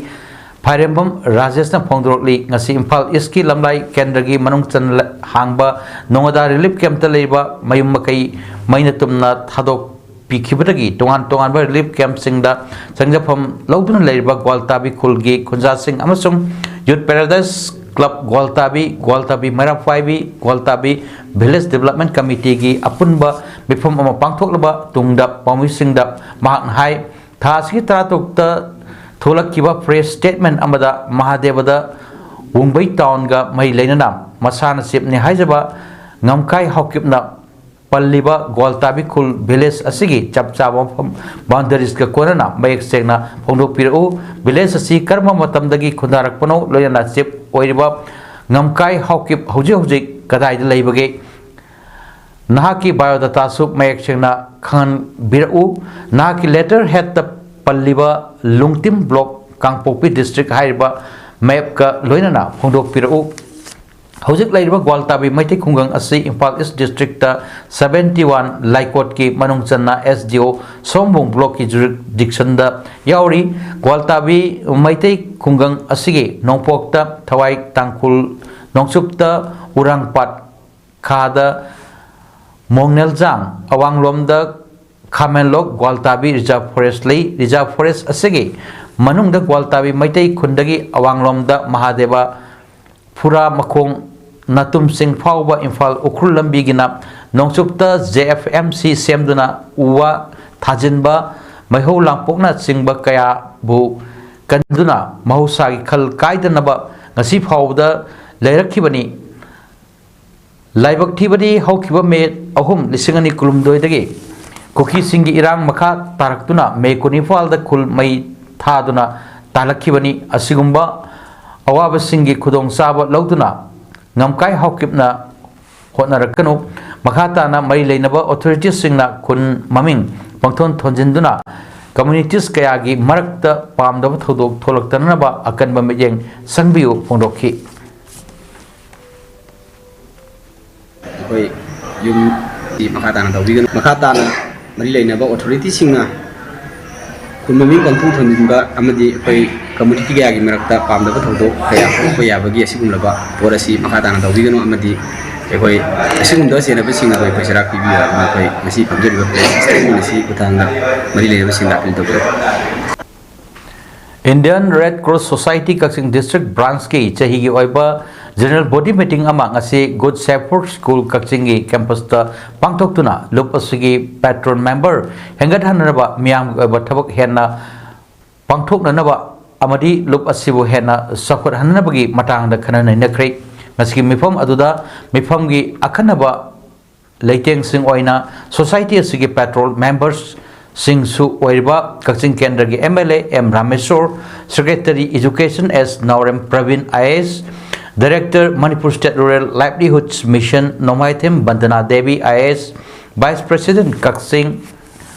ꯐꯥꯏꯔꯦꯝꯕꯝ ꯔꯥꯖꯦꯁꯅ ꯐꯣꯡꯗꯣꯔꯛꯂꯤ꯫ ꯉꯁꯤ ꯏꯝꯐꯥꯜ ꯏꯁꯀꯤ ꯂꯝꯂꯥꯏ ꯀꯦꯟꯗ꯭ꯔꯒꯤ ꯃꯅꯨꯡ ꯆꯟꯅ ꯍꯥꯡꯕ ꯅꯣꯉꯣꯗꯥ ꯔꯤꯂꯤꯐ ꯀꯦꯝꯞꯇ ꯂꯩꯔꯤꯕ ꯃꯌꯨꯝ ꯃꯀꯩ ꯃꯩꯅ ꯇꯨꯝꯅ ꯊꯥꯗꯣꯛꯄꯤꯈꯤꯕꯗꯒꯤ ꯇꯣꯉꯥꯟ ꯇꯣꯉꯥꯟꯕ ꯔꯤꯂꯤꯐ ꯀꯦꯝꯞꯁꯤꯡꯗ ꯆꯪꯖꯐꯝ ꯂꯧꯗꯨꯅ ꯂꯩꯔꯤꯕ ꯒ꯭ꯋꯥꯜꯇꯥꯕꯤ ꯈꯨꯜꯒꯤ ꯈꯨꯟꯖꯥꯁꯤꯡ ꯑꯃꯁꯨꯡ ꯌꯨꯠ ꯄꯦꯔꯥꯗꯥꯏꯁ ꯀ꯭ꯂꯕ ꯒ꯭ꯋꯥꯜꯇꯥꯕꯤ, ꯒ꯭ꯋꯥꯜꯇꯥꯕꯤ ꯃꯩꯔꯥ ꯄꯥꯏꯕꯤ, ꯒ꯭ꯋꯥꯜꯇꯥꯕꯤ ꯚꯤꯂꯦꯖ ꯗꯤꯕꯦꯂꯞꯃꯦꯟ ꯀꯃꯤꯇꯤꯒꯤ ꯑꯄꯨꯟꯕ ꯃꯤꯐꯝ ꯑꯃ ꯄꯥꯡꯊꯣꯛꯂꯕ ꯇꯨꯡꯗ ꯄꯥꯎꯃꯤꯁꯤꯡꯗ ꯃꯍꯥꯛꯅ ꯍꯥꯏ, ꯊꯥ ꯑꯁꯤꯒꯤ ꯇꯔꯥꯇꯔꯨꯛꯇ ꯊꯣꯛꯂꯛꯈꯤꯕ ꯄ꯭ꯔꯦꯁ ꯁ꯭ꯇꯦꯠꯃꯦꯟ ꯑꯃꯗ ꯃꯍꯥꯗꯦꯕꯗ ꯋꯨꯡꯕꯩ ꯇꯥꯎꯟꯒ ꯃꯔꯤ ꯂꯩꯅꯅ ꯃꯁꯥꯅ ꯆꯤꯞꯅꯤ ꯍꯥꯏꯖꯕ ꯉꯝꯈꯥꯏ ꯍꯥꯎꯀꯤꯞꯅ ꯄꯜꯂꯤꯕ ꯒ꯭ꯋꯥꯜꯇꯥꯕꯤ ꯈꯨꯜ ꯚꯤꯂꯦꯖ ꯑꯁꯤꯒꯤ ꯆꯞ ꯆꯥꯕ ꯃꯐꯝ, ꯕꯥꯎꯟꯗꯔꯤꯁꯀ ꯀꯣꯟꯅꯅ ꯃꯌꯦꯛ ꯁꯦꯡꯅ ꯐꯣꯡꯗꯣꯛꯄꯤꯔꯛꯎ꯫ ꯚꯤꯂꯦꯖ ꯑꯁꯤ ꯀꯔꯝꯕ ꯃꯇꯝꯗꯒꯤ ꯈꯨꯟꯗꯥꯔꯛꯄꯅꯣ, ꯂꯣꯏꯅꯅ ꯆꯤꯞ ꯑꯣꯏꯔꯤꯕ ꯉꯝꯈꯥꯏ ꯍꯥꯎꯀꯤꯞ ꯍꯧꯖꯤꯛ ꯍꯧꯖꯤꯛ ꯀꯗꯥꯏꯗ ꯂꯩꯕꯒꯦ? ꯅꯍꯥꯛꯀꯤ ꯕꯥꯏꯑꯣꯗꯥꯇꯥꯁꯨ ꯃꯌꯦꯛ ꯁꯦꯡꯅ ꯈꯪꯍꯟꯕꯤꯔꯛꯎ꯫ ꯅꯍꯥꯛꯀꯤ ꯂꯦꯇꯔ ꯍꯦꯗꯇ ꯄꯜꯂꯤꯕ ꯂꯨꯡꯇꯤꯝ ꯕ꯭ꯂꯣꯛ, ꯀꯥꯡꯄꯣꯛꯄꯤ ꯗꯤꯁꯇ꯭ꯔꯤꯛ ꯍꯥꯏꯔꯤꯕ ꯃꯦꯞꯀ ꯂꯣꯏꯅꯅ ꯐꯣꯡꯗꯣꯛꯄꯤꯔꯛꯎ꯫ ꯍꯧꯖꯤꯛ ꯂꯩꯔꯤꯕ ꯒ꯭ꯋꯥꯜꯇꯥꯕꯤ ꯃꯩꯇꯩ ꯈꯨꯡꯒꯪ ꯑꯁꯤ ꯏꯝꯐꯥꯜ ꯏꯁ ꯗꯤꯁꯇ꯭ꯔꯤꯛꯇ seventy one ꯂꯥꯏꯀꯣꯠꯀꯤ ꯃꯅꯨꯡ ꯆꯟꯅ ꯑꯦꯁ ꯗꯤ ꯑꯣ ꯁꯣꯝꯕꯣꯡ ꯕ꯭ꯂꯣꯛꯀꯤ ꯖꯨꯔꯤꯗꯤꯛꯁꯟꯗ ꯌꯥꯎꯔꯤ꯫ ꯒ꯭ꯋꯥꯜꯇꯥꯕꯤ ꯃꯩꯇꯩ ꯈꯨꯡꯒꯪ ꯑꯁꯤꯒꯤ ꯅꯣꯡꯄꯣꯛꯇ ꯊꯋꯥꯏ ꯇꯥꯡꯈꯨꯜ, ꯅꯣꯡꯆꯨꯞꯇ ꯎꯔꯥꯡꯄꯥꯠ, ꯈꯥꯗ ꯃꯣꯡꯅꯦꯜꯖꯥꯡ, ꯑꯋꯥꯡꯂꯣꯝꯗ ꯈꯥꯃꯦꯟꯂꯣꯛ ꯒ꯭ꯋꯥꯜꯇꯥꯕꯤ ꯔꯤꯖꯥꯔꯚ ꯐꯣꯔꯦꯁ ꯂꯩ꯫ ꯔꯤꯖꯥꯔꯚ ꯐꯣꯔꯦꯁ ꯑꯁꯤꯒꯤ ꯃꯅꯨꯡꯗ ꯒ꯭ꯋꯥꯜꯇꯥꯕꯤ ꯃꯩꯇꯩ ꯈꯨꯟꯗꯒꯤ ꯑꯋꯥꯡꯂꯣꯝꯗ ꯃꯍꯥꯗꯦꯕ ꯐꯨꯔꯥ ꯃꯈꯣꯡ ꯅꯥꯇꯨꯝꯁꯤꯡ ꯐꯥꯎꯕ ꯏꯝꯐꯥꯜ ꯎꯈ꯭ꯔꯨꯜ ꯂꯝꯕꯤꯒꯤꯅ ꯅꯣꯡꯆꯨꯞꯇ ꯖꯦ ꯑꯦꯐ ꯑꯦꯝ ꯁꯤ ꯁꯦꯝꯗꯨꯅ ꯎ ꯋꯥ ꯊꯥꯖꯤꯟꯕ, ꯃꯩꯍꯧ ꯂꯥꯡꯄꯣꯛꯅꯆꯤꯡꯕ ꯀꯌꯥꯕꯨ ꯀꯟꯗꯨꯅ ꯃꯍꯧꯁꯥꯒꯤ ꯈꯜ ꯀꯥꯏꯗꯅꯕ ꯉꯁꯤ ꯐꯥꯎꯕꯗ ꯂꯩꯔꯛꯈꯤꯕꯅꯤ꯫ ꯂꯥꯏꯕꯛ ꯊꯤꯕꯗꯤ ꯍꯧꯈꯤꯕ ꯃꯦ ꯑꯍꯨꯝ, ꯂꯤꯁꯤꯡ ꯑꯅꯤ ꯀꯨꯟꯍꯨꯝꯗꯣꯏꯗꯒꯤ ꯀꯨꯀꯤꯁꯤꯡꯒꯤ ꯏꯔꯥꯡ ꯃꯈꯥ ꯇꯥꯔꯛꯇꯨꯅ ꯃꯦ ꯀꯨꯟꯅꯤꯄꯥꯜꯗ ꯈꯨꯜ ꯃꯩ ꯊꯥꯗꯨꯅ ꯇꯥꯜꯂꯛꯈꯤꯕꯅꯤ꯫ ꯑꯁꯤꯒꯨꯝꯕ ꯑꯋꯥꯕꯁꯤꯡꯒꯤ ꯈꯨꯗꯣꯡꯆꯥꯕ ꯂꯧꯗꯨꯅ ꯉꯝꯈꯥꯏ ꯍꯥꯎꯀꯤꯞꯅ ꯍꯣꯠꯅꯔꯛꯀꯅꯨ꯫ ꯃꯈꯥ ꯇꯥꯅ ꯃꯔꯤ ꯂꯩꯅꯕ ꯑꯣꯊꯣꯔꯤꯇꯤꯁꯤꯡꯅ ꯈꯨꯟ ꯃꯃꯤꯡ ꯄꯥꯡꯊꯣꯟ ꯊꯣꯟꯖꯤꯟꯗꯨꯅ communities ꯀꯌꯥꯒꯤ ꯃꯔꯛꯇ ꯄꯥꯝꯗꯕ ꯊꯧꯗꯣꯛ ꯊꯣꯛꯂꯛꯇꯅꯕ ꯑꯀꯟꯕ ꯃꯤꯠꯌꯦꯡ ꯆꯪꯕꯤꯌꯨ ꯐꯣꯡꯗꯣꯛꯈꯤ꯫ ꯑꯩꯈꯣꯏ ꯌꯨꯝ ꯃꯈꯥ ꯇꯥꯅ ꯇꯧꯕꯤꯒꯅꯨ꯫ ꯃꯈꯥ ꯇꯥꯅ ꯃꯔꯤ ꯂꯩꯅꯕ authority ꯁꯤꯡꯅ ꯈꯨꯟ ꯃꯃꯤꯡ ꯄꯪꯊꯣꯟ ꯊꯣꯟꯖꯤꯟꯕ ꯑꯃꯗꯤ ꯑꯩꯈꯣꯏ community ꯀꯌꯥꯒꯤ ꯃꯔꯛꯇ ꯄꯥꯝꯗꯕ ꯊꯧꯗꯣꯛ ꯀꯌꯥ ꯊꯣꯛꯄ ꯌꯥꯕꯒꯤ ꯑꯁꯤꯒꯨꯝꯂꯕ ꯄꯣꯠ ꯑꯁꯤ ꯃꯈꯥ ꯇꯥꯅ ꯇꯧꯕꯤꯒꯅꯨ ꯑꯃꯗꯤ ꯑꯩꯈꯣꯏ ꯑꯁꯤꯒꯨꯝꯕ ꯆꯦꯟꯅꯕꯁꯤꯡ ꯑꯗꯨ ꯑꯩꯈꯣꯏ ꯆꯩꯔꯥꯛ ꯄꯤꯕꯤꯌꯨ ꯍꯥꯏꯗꯨꯅ ꯑꯩꯈꯣꯏ ꯉꯁꯤ ꯐꯝꯖꯔꯤꯕ press statement ꯑꯁꯤ ꯈꯨꯠꯊꯥꯡꯗ ꯃꯔꯤ ꯂꯩꯅꯕꯁꯤꯡꯗ appeal ꯇꯧꯖꯔꯤ꯫ Indian Red Cross Society ꯀꯛꯆꯤꯡ District Branch ꯀꯤ ꯆꯍꯤꯒꯤ ꯑꯣꯏꯕ General Body Meeting ꯑꯃ ꯉꯁꯤ Good Shepherd School ꯀꯛꯆꯤꯡꯒꯤ campus ꯇ ꯄꯥꯡꯊꯣꯛꯇꯨꯅ ꯂꯨꯞ ꯑꯁꯤꯒꯤ patron member ꯍꯦꯟꯒꯠꯍꯟꯅꯅꯕ ꯃꯤꯌꯥꯝꯒꯤ ꯑꯣꯏꯕ ꯊꯕꯛ ꯍꯦꯟꯅ ꯄꯥꯡꯊꯣꯛꯅꯅꯕ ꯑꯃꯗꯤ ꯂꯨꯞ ꯑꯁꯤꯕꯨ ꯍꯦꯟꯅ ꯆꯥꯎꯈꯠꯍꯟꯅꯕꯒꯤ ꯃꯇꯥꯡꯗ ꯈꯟꯅ ꯅꯩꯅꯈ꯭ꯔꯦ꯫ ꯉꯁꯤꯒꯤ ꯃꯤꯐꯝ ꯑꯗꯨꯗ ꯃꯤꯐꯝꯒꯤ ꯑꯈꯟꯅꯕ ꯂꯩꯇꯦꯡꯁꯤꯡ ꯑꯣꯏꯅ society ꯑꯁꯤꯒꯤ patron members ꯁꯤꯡꯁꯨ ꯑꯣꯏꯔꯤꯕ ꯀꯛꯆꯤꯡ ꯀꯦꯟꯗ꯭ꯔꯒꯤ M L A M Rameshwor, Secretary Education S Naorem Praveen I A S, Director Manipur State Rural Livelihoods Mission Nongmaithem Vandana Devi I A S, Vice President Kakching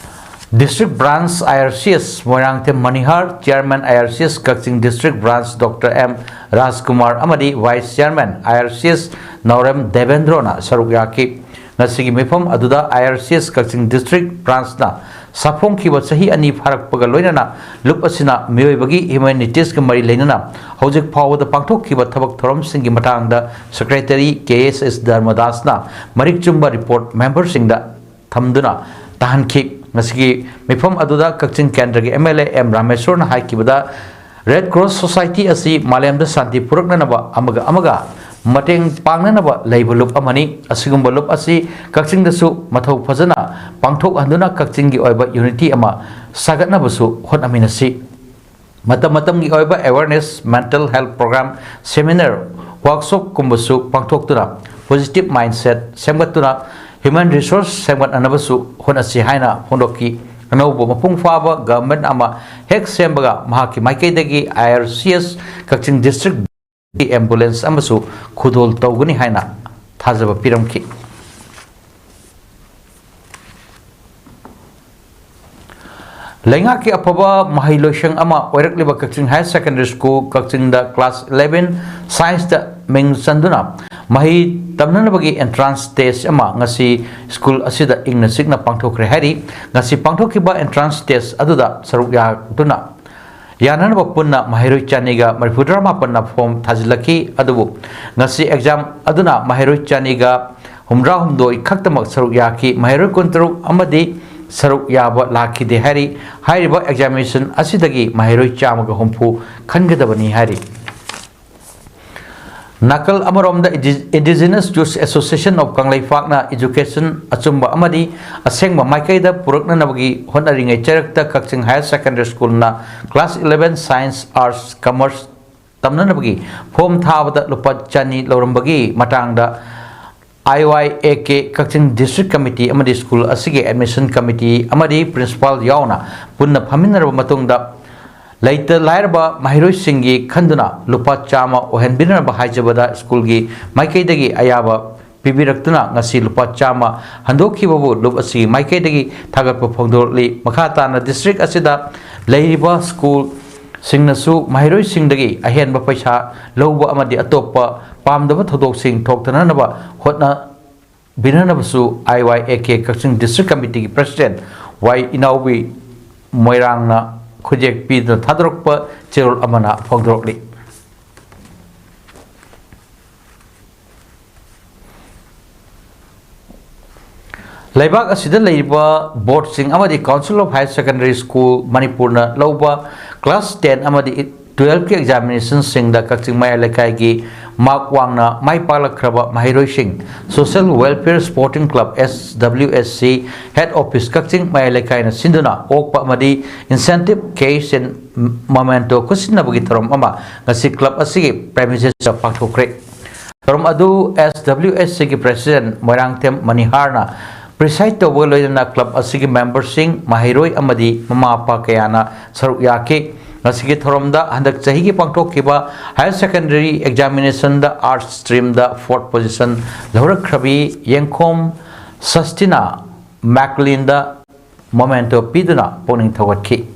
District Branch I R C S Moirangthem ꯃꯅꯤꯍꯥꯔ, Chairman I R C S Kakching District Branch Doctor M ꯔꯥꯖꯀꯨꯃꯥꯔ ꯑꯃꯗꯤ Vice Chairman I R C S ꯅꯥꯎꯔꯦꯝ ꯗꯦꯕꯦꯟꯗ꯭ꯔꯣꯅ ꯁꯔꯨꯛ ꯌꯥꯈꯤ꯫ ꯉꯁꯤꯒꯤ ꯃꯤꯐꯝ ꯑꯗꯨꯗ I R C S Kakching District Branch ꯅ ꯁꯥꯐꯣꯡꯈꯤꯕ ꯆꯍꯤ ꯑꯅꯤ ꯐꯥꯔꯛꯄꯒ ꯂꯣꯏꯅꯅ ꯂꯨꯞ ꯑꯁꯤꯅ ꯃꯤꯑꯣꯏꯕꯒꯤ humanities ꯀ ꯃꯔꯤ ꯂꯩꯅꯅ ꯍꯧꯖꯤꯛ ꯐꯥꯎꯕꯗ ꯄꯥꯡꯊꯣꯛꯈꯤꯕ ꯊꯕꯛ ꯊꯧꯔꯝꯁꯤꯡꯒꯤ ꯃꯇꯥꯡꯗ Secretary K S S ꯙꯔꯃꯗꯥꯁꯅ ꯃꯔꯤꯛ ꯆꯨꯝꯕ report member ꯁꯤꯡꯗ ꯊꯝꯗꯨꯅ ꯇꯥꯍꯟꯈꯤ꯫ ꯉꯁꯤꯒꯤ ꯃꯤꯐꯝ ꯑꯗꯨꯗ ꯀꯛꯆꯤꯡ ꯀꯦꯟꯗ꯭ꯔꯒꯤ M L A M ꯔꯥꯃꯦꯁꯣꯔꯅ ꯍꯥꯏꯈꯤꯕꯗ, Red Cross Society ꯑꯁꯤ ꯃꯥꯂꯦꯝꯗ ꯁꯥꯟꯇꯤ ꯄꯨꯔꯛꯅꯅꯕ ꯑꯃꯒ ꯑꯃꯒ ꯃꯇꯦꯡ ꯄꯥꯡꯅꯅꯕ ꯂꯩꯕ ꯂꯨꯞ ꯑꯃꯅꯤ꯫ ꯑꯁꯤꯒꯨꯝꯕ ꯂꯨꯞ ꯑꯁꯤ ꯀꯛꯆꯤꯡꯗꯁꯨ ꯃꯊꯧ ꯐꯖꯅ ꯄꯥꯡꯊꯣꯛꯍꯟꯗꯨꯅ ꯀꯛꯆꯤꯡꯒꯤ ꯑꯣꯏꯕ unity ꯑꯃ ꯁꯥꯒꯠꯅꯕꯁꯨ ꯍꯣꯠꯅꯃꯤꯟꯅꯁꯤ꯫ ꯃꯇꯝ ꯃꯇꯝꯒꯤ ꯑꯣꯏꯕ awareness, mental health program, seminar, workshop ꯀꯨꯝꯕꯁꯨ ꯄꯥꯡꯊꯣꯛꯇꯨꯅ positive mindset ꯁꯦꯝꯒꯠꯇꯨꯅ human resource ꯁꯦꯝꯒꯠꯅꯅꯕꯁꯨ ꯍꯣꯠꯅꯁꯤ ꯍꯥꯏꯅ ꯐꯣꯡꯗꯣꯛꯈꯤ꯫ ꯑꯅꯧꯕ ꯃꯄꯨꯡ ꯐꯥꯕ government ꯑꯃ ꯍꯦꯛ ꯁꯦꯝꯕꯒ ꯃꯍꯥꯛꯀꯤ ꯃꯥꯏꯀꯩꯗꯒꯤ I R C S Kakching District ambulance ꯑꯃꯁꯨ ꯈꯨꯗꯣꯜ ꯇꯧꯒꯅꯤ ꯍꯥꯏꯅ ꯊꯥꯖꯕ ꯄꯤꯔꯝꯈꯤ꯫ ꯂꯩꯉꯥꯛꯀꯤ ꯑꯐꯕ ꯃꯍꯩ ꯂꯣꯏꯁꯪ ꯑꯃ ꯑꯣꯏꯔꯛꯂꯤꯕ ꯀꯛꯆꯤꯡ Higher Secondary School ꯀꯛꯆꯤꯡꯗ class eleven Scienceꯇ ꯃꯤꯡ ꯆꯟꯗꯨꯅ ꯃꯍꯩ ꯇꯝꯅꯅꯕꯒꯤ entrance test ꯑꯃ ꯉꯁꯤ school ꯑꯁꯤꯗ ꯏꯪꯅ ꯆꯤꯛꯅ ꯄꯥꯡꯊꯣꯛꯈ꯭ꯔꯦ ꯍꯥꯏꯔꯤ꯫ ꯉꯁꯤ ꯄꯥꯡꯊꯣꯛꯈꯤꯕ entrance test ꯑꯗꯨꯗ ꯁꯔꯨꯛ ꯌꯥꯗꯨꯅ ꯌꯥꯅꯅꯕ ꯄꯨꯟꯅ ꯃꯍꯩꯔꯣꯏ ꯆꯅꯤꯒ ꯃꯔꯤꯐꯨꯇꯔꯥ ꯃꯥꯄꯟꯅ form ꯊꯥꯖꯤꯜꯂꯛꯈꯤ꯫ ꯑꯗꯨꯕꯨ ꯉꯁꯤ exam ꯑꯗꯨꯅ ꯃꯍꯩꯔꯣꯏ ꯆꯅꯤꯒ ꯍꯨꯝꯗ꯭ꯔꯥ ꯍꯨꯝꯗꯣꯏ ꯈꯛꯇꯃꯛ ꯁꯔꯨꯛ ꯌꯥꯈꯤ꯫ ꯃꯍꯩꯔꯣꯏ ꯀꯨꯟꯇꯔꯨꯛ ꯑꯃꯗꯤ ꯁꯔꯨꯛ ꯌꯥꯕ ꯂꯥꯛꯈꯤꯗꯦ ꯍꯥꯏꯔꯤ꯫ ꯍꯥꯏꯔꯤꯕ examination ꯑꯁꯤꯗꯒꯤ ꯃꯍꯩꯔꯣꯏ ꯆꯥꯝꯃꯒ ꯍꯨꯝꯐꯨ ꯈꯟꯒꯗꯕꯅꯤ ꯍꯥꯏꯔꯤ꯫ ꯅꯥꯀꯜ ꯑꯃꯔꯣꯝꯗ Indi-, Indigenous Youth Association of ꯀꯪꯂꯩꯄꯥꯛꯅ education ꯑꯆꯨꯝꯕ ꯑꯃꯗꯤ ꯑꯁꯦꯡꯕ ꯃꯥꯏꯀꯩꯗ ꯄꯨꯔꯛꯅꯅꯕꯒꯤ ꯍꯣꯠꯅꯔꯤꯉꯩ ꯆꯩꯔꯛꯇ ꯀꯛꯆꯤꯡ Higher Secondary Schoolꯅ class eleven Science, Arts, Commerce ꯇꯝꯅꯅꯕꯒꯤ form ꯊꯥꯕꯗ ꯂꯨꯄꯥ ꯆꯅꯤ ꯂꯧꯔꯝꯕꯒꯤ ꯃꯇꯥꯡꯗ I Y A K Kakching District Committee ꯑꯃꯗꯤ school ꯑꯁꯤꯒꯤ admission committee ꯑꯃꯗꯤ principal ꯌꯥꯎꯅ ꯄꯨꯟꯅ ꯐꯝꯃꯤꯟꯅꯔꯕ ꯃꯇꯨꯡꯗ ꯂꯩꯇ ꯂꯥꯏꯔꯕ ꯃꯍꯩꯔꯣꯏꯁꯤꯡꯒꯤ ꯈꯟꯗꯨꯅ ꯂꯨꯄꯥ ꯆꯥꯝꯃ ꯑꯣꯏꯍꯟꯕꯤꯅꯅꯕ ꯍꯥꯏꯖꯕꯗ schoolꯒꯤ ꯃꯥꯏꯀꯩꯗꯒꯤ ꯑꯌꯥꯕ ꯄꯤꯕꯤꯔꯛꯇꯨꯅ ꯉꯁꯤ ꯂꯨꯄꯥ ꯆꯥꯝꯃ ꯍꯟꯗꯣꯛꯈꯤꯕꯕꯨ ꯂꯨꯞ ꯑꯁꯤꯒꯤ ꯃꯥꯏꯀꯩꯗꯒꯤ ꯊꯥꯒꯠꯄ ꯐꯣꯡꯗꯣꯔꯛꯂꯤ꯫ ꯃꯈꯥ ꯇꯥꯅ district ꯑꯁꯤꯗ ꯂꯩꯔꯤꯕ school ꯁꯤꯡꯅꯁꯨ ꯃꯍꯩꯔꯣꯏꯁꯤꯡꯗꯒꯤ ꯑꯍꯦꯟꯕ ꯄꯩꯁꯥ ꯂꯧꯕ ꯑꯃꯗꯤ ꯑꯇꯣꯞꯄ ꯄꯥꯝꯗꯕ ꯊꯧꯗꯣꯛꯁꯤꯡ ꯊꯣꯛꯇꯅꯅꯕ ꯍꯣꯠꯅꯕꯤꯅꯅꯕꯁꯨ I Y A K Kakching District Committeeꯒꯤ President ꯋꯥꯏ ꯏꯅꯥꯎꯕꯤ ꯃꯣꯏꯔꯥꯡꯅ ꯈꯨꯗꯦꯛ ꯄꯤꯗꯨꯅ ꯊꯥꯗꯣꯔꯛꯄ ꯆꯦꯔꯣꯜ ꯑꯃꯅ ꯐꯣꯡꯗꯣꯔꯛꯂꯤ꯫ ꯂꯩꯕꯥꯛ ꯑꯁꯤꯗ ꯂꯩꯔꯤꯕ boardꯁꯤꯡ ꯑꯃꯗꯤ Council of Higher Secondary School ꯃꯅꯤꯄꯨꯔꯅ ꯂꯧꯕ class ten ꯑꯃꯗꯤ twelveꯀꯤ examinationꯁꯤꯡꯗ ꯀꯛꯆꯤꯡ ꯃꯌꯥꯏ ꯂꯩꯀꯥꯏꯒꯤ mark ꯋꯥꯡꯅ ꯃꯥꯏ ꯄꯥꯛꯂꯛꯈ꯭ꯔꯕ ꯃꯍꯩꯔꯣꯏꯁꯤꯡ Social Welfare Sporting Club, S W S C, head office ꯀꯛꯆꯤꯡ ꯃꯌꯥꯏ ꯂꯩꯀꯥꯏꯅ ꯁꯤꯟꯗꯨꯅ ꯑꯣꯛꯄ ꯑꯃꯗꯤ incentive cash and memento ꯈꯨꯠꯁꯤꯟꯅꯕꯒꯤ ꯊꯧꯔꯝ ꯑꯃ ꯉꯁꯤ club ꯑꯁꯤꯒꯤ premises ꯄꯥꯡꯊꯣꯛꯈ꯭ꯔꯦ꯫ ꯊꯧꯔꯝ ꯑꯗꯨ S W S Cꯒꯤ President Moirangthem ꯃꯅꯤꯍꯥꯔꯅ preside ꯇꯧꯕꯒ ꯂꯣꯏꯅꯅ club ꯑꯁꯤꯒꯤ memberꯁꯤꯡ, ꯃꯍꯩꯔꯣꯏ ꯑꯃꯗꯤ ꯃꯃꯥ ꯃꯄꯥ ꯀꯌꯥꯅ ꯁꯔꯨꯛ ꯌꯥꯈꯤ꯫ ꯉꯁꯤꯒꯤ ꯊꯧꯔꯝꯗ ꯍꯟꯗꯛ ꯆꯍꯤꯒꯤ ꯄꯥꯡꯊꯣꯛꯈꯤꯕ Higher Secondary examinationꯗ Arts streamꯗ fourth position ꯂꯧꯔꯛꯈ꯭ꯔꯕꯤ ꯌꯦꯡꯈꯣꯝ ꯁꯁꯇꯤꯅꯥ ꯃꯦꯛꯂꯤꯟꯗ ꯃꯣꯃꯦꯟꯇꯣ ꯄꯤꯗꯨꯅ ꯄꯨꯛꯅꯤꯡ ꯊꯧꯒꯠꯈꯤ꯫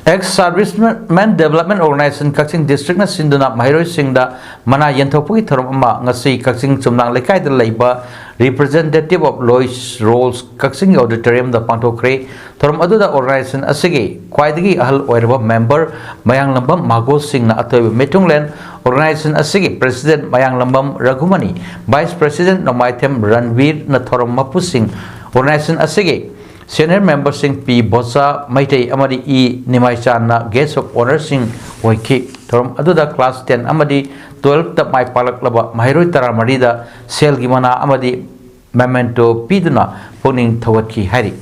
Ex Servicemen Development Organization ꯀꯛꯆꯤꯡ ꯗꯤꯁꯇ꯭ꯔꯤꯛꯅ ꯁꯤꯟꯗꯨꯅ ꯃꯍꯩꯔꯣꯏꯁꯤꯡꯗ ꯃꯅꯥ ꯌꯦꯟꯊꯣꯛꯄꯒꯤ ꯊꯧꯔꯝ ꯑꯃ ꯉꯁꯤ ꯀꯛꯆꯤꯡ ꯆꯨꯝꯅꯥꯡ ꯂꯩꯀꯥꯏꯗ ꯂꯩꯕ Representative of Lois Rolls ꯀꯛꯆꯤꯡꯒꯤ ꯑꯣꯗꯤꯇꯣꯔꯤꯌꯝꯗ ꯄꯥꯡꯊꯣꯛꯈ꯭ꯔꯦ꯫ ꯊꯧꯔꯝ ꯑꯗꯨꯗ ꯑꯣꯔꯒꯅꯥꯏꯖꯦꯁꯟ ꯑꯁꯤꯒꯤ ꯈ꯭ꯋꯥꯏꯗꯒꯤ ꯑꯍꯜ ꯑꯣꯏꯔꯕ ꯃꯦꯝꯕꯔ ꯃꯌꯥꯡꯂꯝꯕꯝ ꯃꯥꯒꯣ ꯁꯤꯡꯅ ꯑꯊꯣꯏꯕ ꯃꯤꯊꯨꯡꯂꯦꯟ, ꯑꯣꯔꯒꯅꯥꯏꯖꯦꯁꯟ ꯑꯁꯤꯒꯤ ꯄ꯭ꯔꯦꯁꯤꯗꯦꯟꯠ ꯃꯌꯥꯡꯂꯝꯕꯝ ꯔꯘꯨꯃꯅꯤ, ꯚꯥꯏꯁ ꯄ꯭ꯔꯦꯁꯤꯗꯦꯟꯠ ꯅꯣꯡꯃꯥꯏꯊꯦꯝ ꯔꯟꯕꯤꯔꯅ ꯊꯧꯔꯝ ꯃꯄꯨꯁꯤꯡ, ꯑꯣꯔꯒꯅꯥꯏꯖꯦꯁꯟ ꯑꯁꯤꯒꯤ ꯁꯦꯅꯤꯌꯔ ꯃꯦꯝꯕꯔꯁꯤꯡ ꯄꯤ ꯕꯣꯆꯥ ꯃꯩꯇꯩ ꯑꯃꯗꯤ ꯏ ꯅꯤꯃꯥꯏꯆꯥꯟꯅ ꯒꯦꯁ ꯑꯣꯐ ꯑꯣꯅꯔꯁꯤꯡ ꯑꯣꯏꯈꯤ꯫ ꯊꯧꯔꯝ ꯑꯗꯨꯗ ꯀ꯭ꯂꯥꯁ ꯇꯦꯟ ꯑꯃꯗꯤ ꯇꯨꯋꯦꯜꯐꯇ ꯃꯥꯏ ꯄꯥꯛꯂꯛꯂꯕ ꯃꯍꯩꯔꯣꯏ ꯇꯔꯥꯃꯔꯤꯗ ꯁꯦꯜꯒꯤ ꯃꯅꯥ ꯑꯃꯗꯤ ꯃꯦꯃꯦꯟꯇꯣ ꯄꯤꯗꯨꯅ ꯄꯨꯛꯅꯤꯡ ꯊꯧꯒꯠꯈꯤ ꯍꯥꯏꯔꯤ꯫